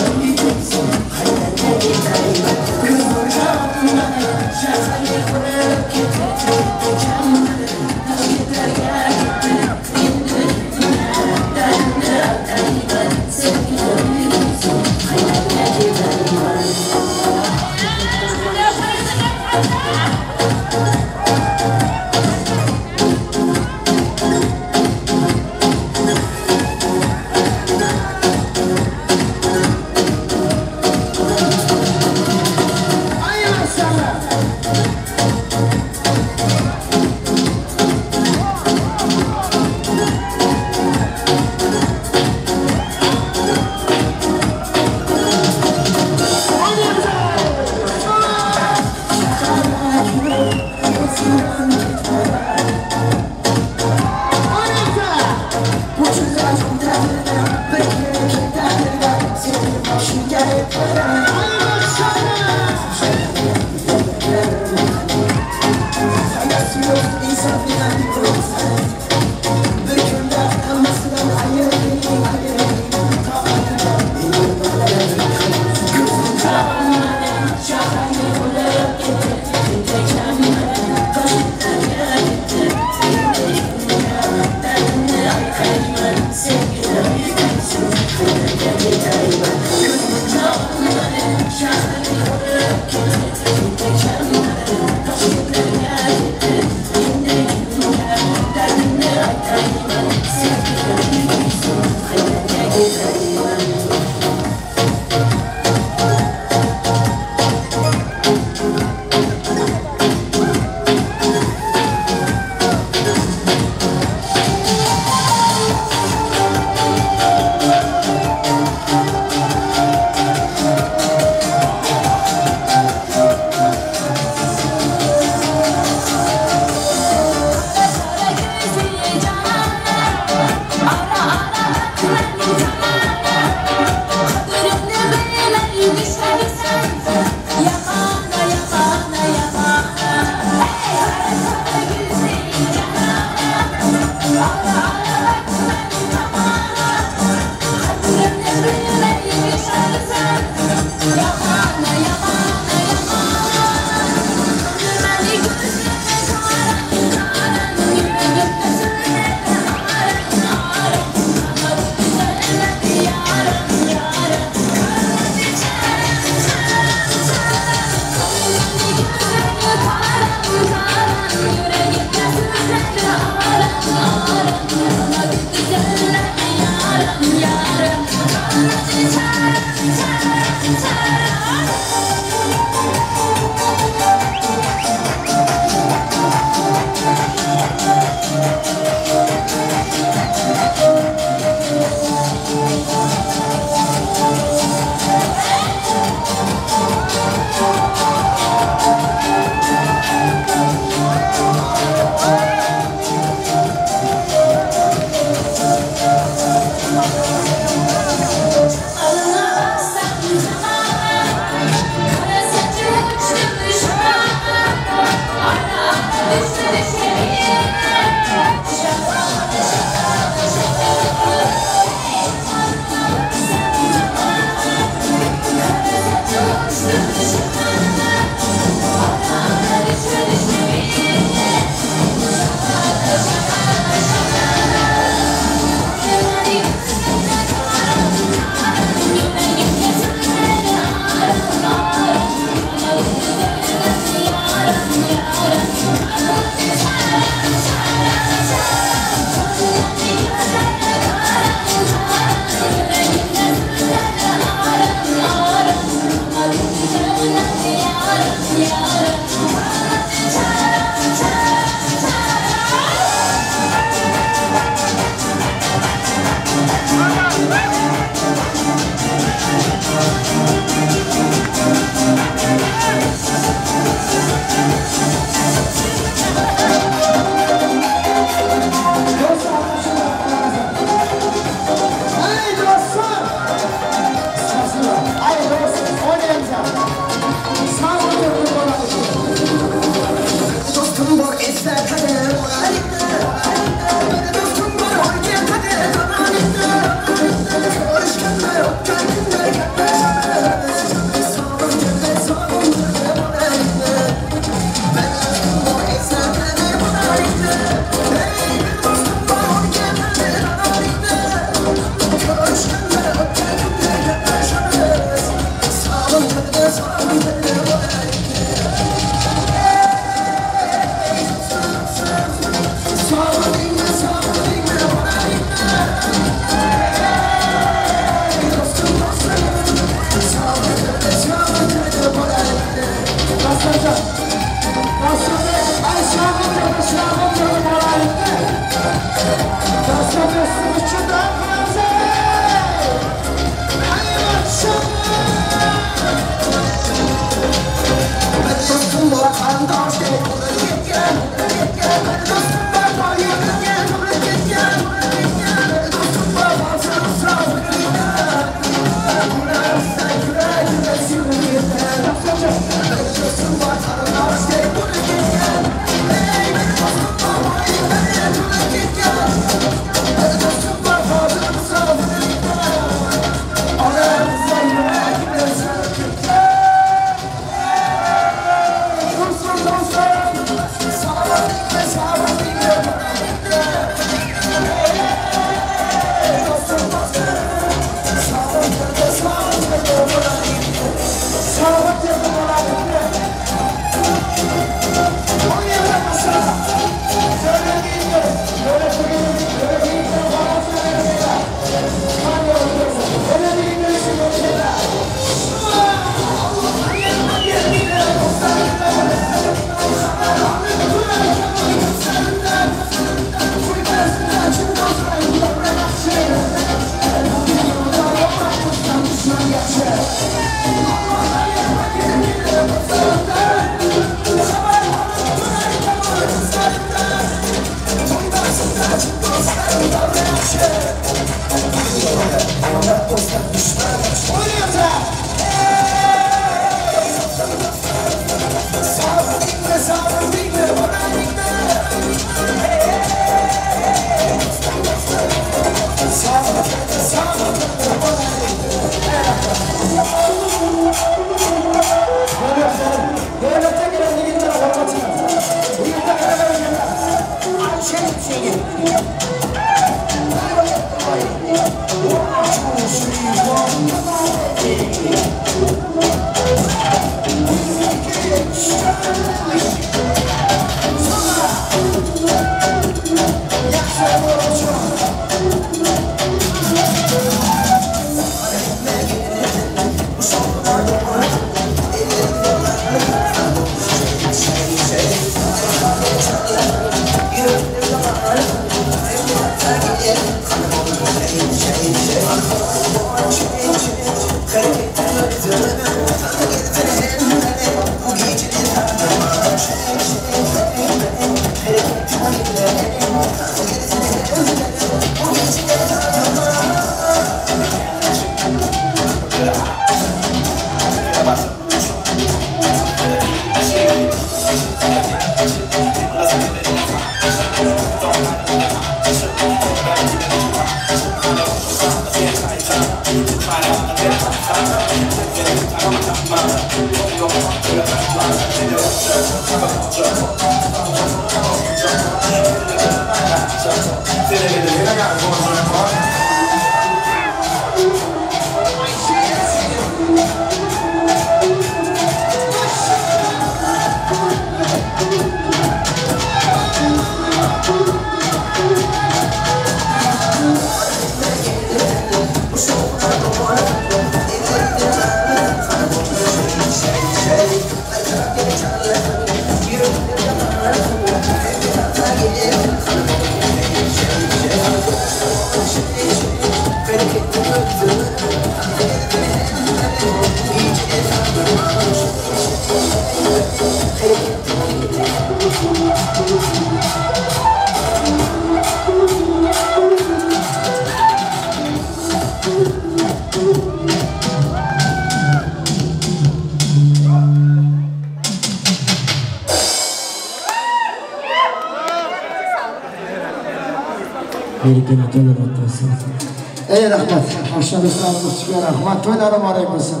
Ey rahmat, oshna do'stlarimizga rahmat, to'ylari muborak bo'lsin.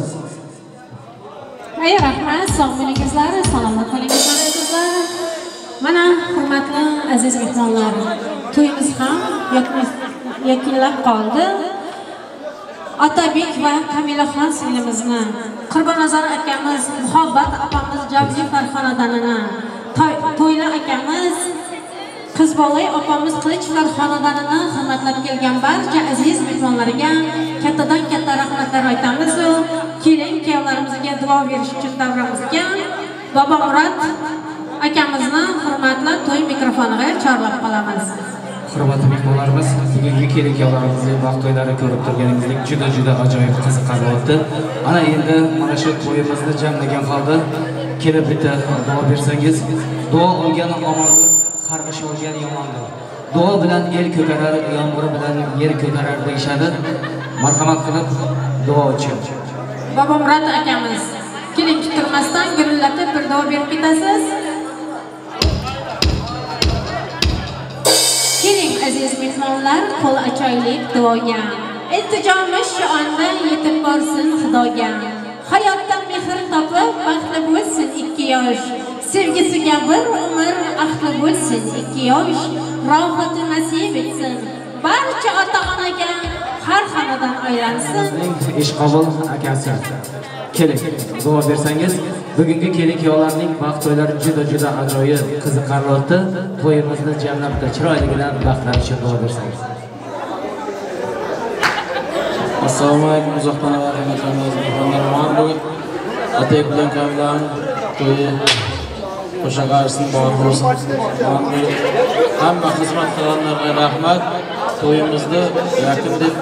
Ey rahmat, sog' bo'lingizlar, salomat bo'lingizlar azizlar. Mana hurmatli aziz mehmonlar, to'yimiz ham yakunlab qoldi. Otabek va Kamilaxon singlimizni, Qurbonnazar akamiz, Muhabbat opamiz Javziyevlar xonadonini, To'yla akamiz, Qizbolay opamiz Qilichlar xonadonini hurmatlab kelgan barcha aziz mehmonlarga kattadan katta rahmatlar aytamiz. Kelin kuyovlarimizga duo berish uchun davramizga Bobomurod akamizni hurmatli to'y mikrofoniga chorlab qolamiz. Hurmatli mehmonlarimiz, bugungi kelin kuyovlarimizning baxt to'ylari ko'rib turganingizdek juda-juda ajoyib qiziqarli o'tdi. Ana endi mana shu to'yimizni jamlagan holda kelib bitta duo bersangiz, duo olgan omondir, qarg'ish olgan yomondir. Duo bilan el ko'karar, yomg'ir bilan yer ko'karar deyishadi. Marhamat qilib duo uchun. Bobomurod akamiz, keling kuttirmasdan gurillatib bir duo berib ketasiz. Keling aziz mehmonlar, qo'l ochaylik duoga. Iltijomiz shu onda yetib borsin Xudoga. Hayotdan mehr topib baxtli bo'lsin ikki yosh. Sevgisiga bir umr ahli bo'lsin ikki yosh. Rohati nasib etsin barcha ota-onaga, har xonadon aylansin. Ishqobul akasi, keling duo bersangiz. Bugungi kelin kuyovlarning baxt to'ylari juda-juda ajoyib, qiziqarli o'tdi. To'yimizni jamlabdi, chiroyligidan baxtlar uchun duo bersangiz. Assalomu alaykum uzoqdan va hurmatli mehmonlar. Mana bugun Otabek bilan Kamilaning to'yi qo'sha qarsin, bor bo'lsin. Hamma xizmat qilganlarga rahmat. To'yimizni yakun deb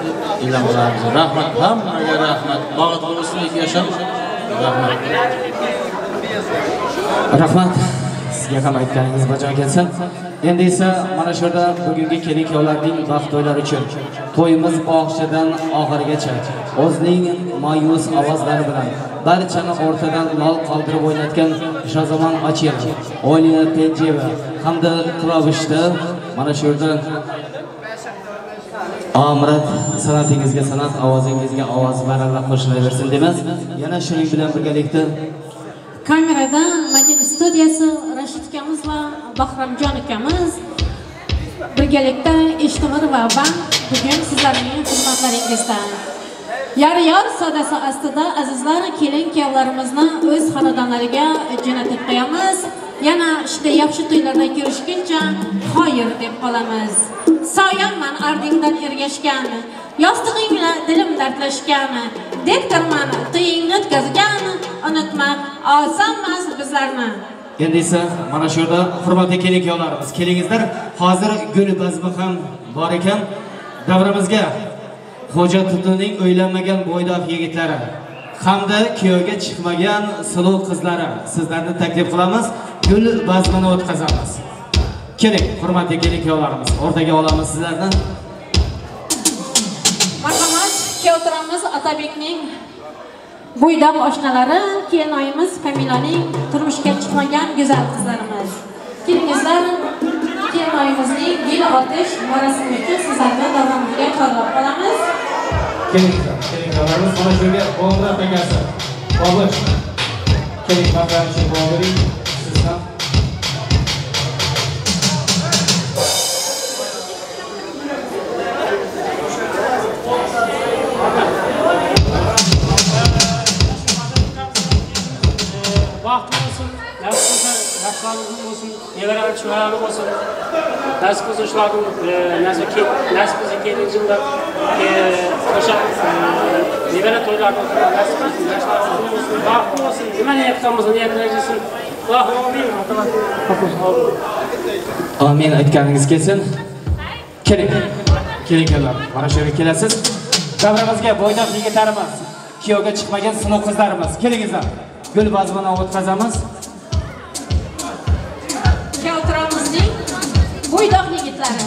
e'lon qilamiz. Rahmat, hammaga rahmat. Baxtli bo'lsin, yashab. Rahmat. Rahmat. Sizga ham aytganingiz bajo kelsin. Endi esa mana shu yerda bugungi kelin kuyovlarning baxt to'ylari uchun to'yimiz boshidan oxirigacha o'zining ma'yus ovozlari bilan barchani o'rtadan lol qoldirib o'ynatgan Shozomon Ochilov, Olina Tenjeva hamda klavishda mana shu yerda Omrat, san'atingizga san'at, ovozingizga ovoz baralla qo'shilaversin demas. Yana shuning bilan birgalikda kamerada Madina studiyasi Rashid akamiz va Bahromjon akamiz birgalikda Eshtemir va Bank bugun sizlarning xizmatlaringizda. Yor-yor sodasi ostida azizlar kelin kuyovlarimizni o'z xonadonlariga jo'natib qo'yamiz. Yana shunday yaxshi to'ylarda ko'rishguncha xayr deb qolamiz. Soyamman ardingdan ergashgan, yostig'ingla dilim dardlashgan, dektorman to'yingni o'tkazgan, unutma osonmas bizlarni. Endi esa mana shu yerda hurmatli kelin kuyovlarimiz, kelingizlar, hozir gul bazmi ham bor ekan. Davramizga Xo'ja Tutunning uylanmagan bo'ydoq yigitlari hamda kuyovga chiqmagan suluv qizlari sizlarni taklif qilamiz. Gul bazmini o'tkazamiz. Keling, hurmatli kelin kuyovlarimiz, o'rtaga olamiz sizlarni. Marhamat, kuyovturamiz Otabekning Bo'ydoq oshnalari, kelinoyimiz Kamilaning turmushga chiqmagan go'zal qizlarimiz. Kelingizlar, kelinoyimizning gul otish marosimi uchun sizlarni davramizga chorlab qolamiz. Kelingizlar, kelinglarimiz mana shu yerga Bobur akasi. Bobur. Keling, marhamat, Boburing siz ham. Baxtli olsun, nasib bo'lsa yaxshilarimiz bo'lsin, nevaralar chiroyli bo'lsin. Nasib bo'lsa shularning nasib bo'lsa keyingi yilda o'sha nevara to'ylarini nasib qilsin, yoshlarimiz bo'lsin, baxtli bo'lsin, nima niyat qilgan bo'lsa niyatlar yetsin. Allohu amin. Amin aytganingiz kelsin. Keling. Kelinglar, mana shu yerga kelasiz. Davramizga bo'ydoq yigitlarimiz, kuyovga chiqmagan sinoq qizlarimiz. Kelingizlar. Gul bazmini o'tkazamiz. Kuyovturamizning bo'ydoq yigitlari.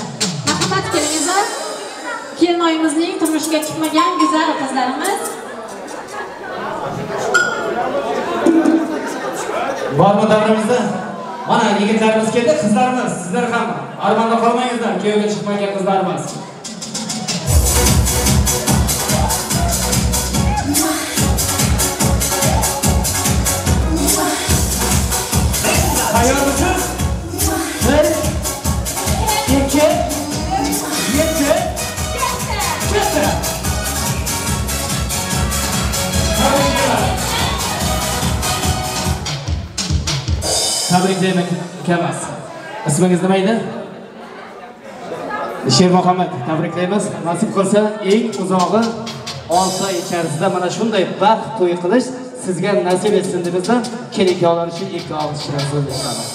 Marhamat, kelingizlar. Kelinoyimizning turmushga chiqmagan go'zal qizlarimiz. Bormi davramizda? Mana yigitlarimiz keldi, qizlarimiz, sizlar ham armonda qolmangizlar, kuyovga chiqmagan qizlarimiz. Tayyormisiz? 1 2 7 ketdi. Tabriklayman ukamiz. Ismingiz nima edi? Shermuhammad, tabriklaymiz. Nasib qilsa eng uzog'i 6 oy icharisida mana shunday baxt to'y qilish sizga nasib etsin debizda kelin-kuyovlar uchun ikki og'iz shirin so'z eshitamiz.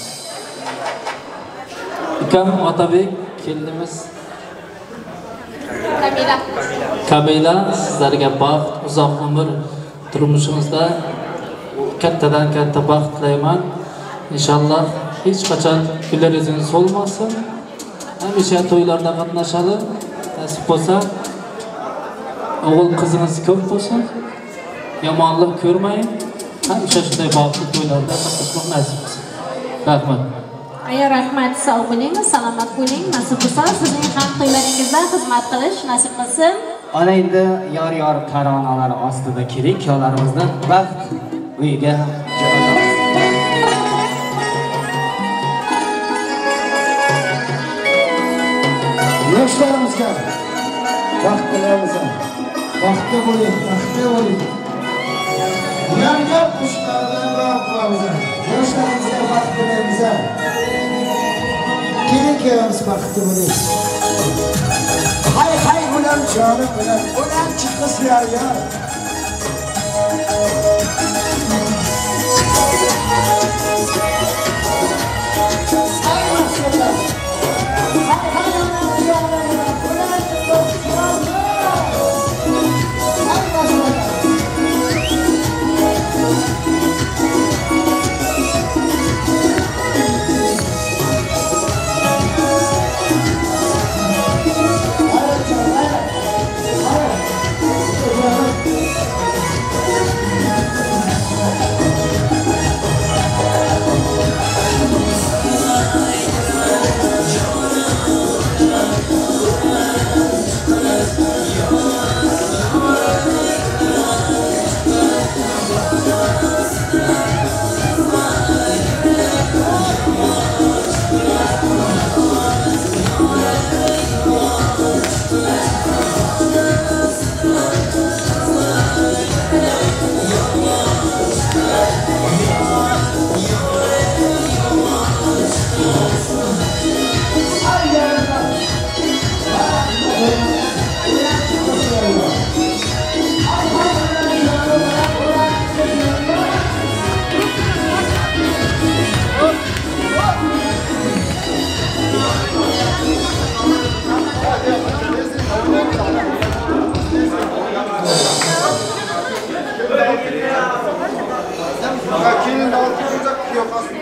Ukam Otabek, kelinimiz Kamila. Kamila, sizlarga baxt, uzoq umr, turmushingizda kattadan katta baxt tilayman. Inshaalloh hech qachon güler yuzingiz so'lmasin. Hamisha to'ylarda qatnashadi. Nasib bo'lsa o'g'il qizingiz ko'p bo'lsin. Yomonlik ko'rmang. Hamisha shunday baxtli to'ylarda qatnashmoq nasib qilsin. Rahmat. Aya rahmat, sog' bo'ling, salomat bo'ling. Nasib bo'lsa sizning ham to'ylaringizda xizmat qilish nasib qilsin. Ana endi yor-yor taronalar ostida keling, kuyovlarimizni baxt uyiga jo'natamiz. Yoshlarimizga baxt tilaymiz. Baxtli bo'ling, baxtli bo'ling. Yangi qo'shiqlar bilan davom qilamiz. Yoshlarimizga baxt tilaymiz. Kelin-kuyovimiz baxtli bo'ling. Hay hay ulam jonim bilan, ulamchi qizlar yor. Hay mashallah. Hay hay ulam jonim bilan, ulamchi qizlar yor. Hay mashallah. Kelin de altı olacak, kuyov qolsin.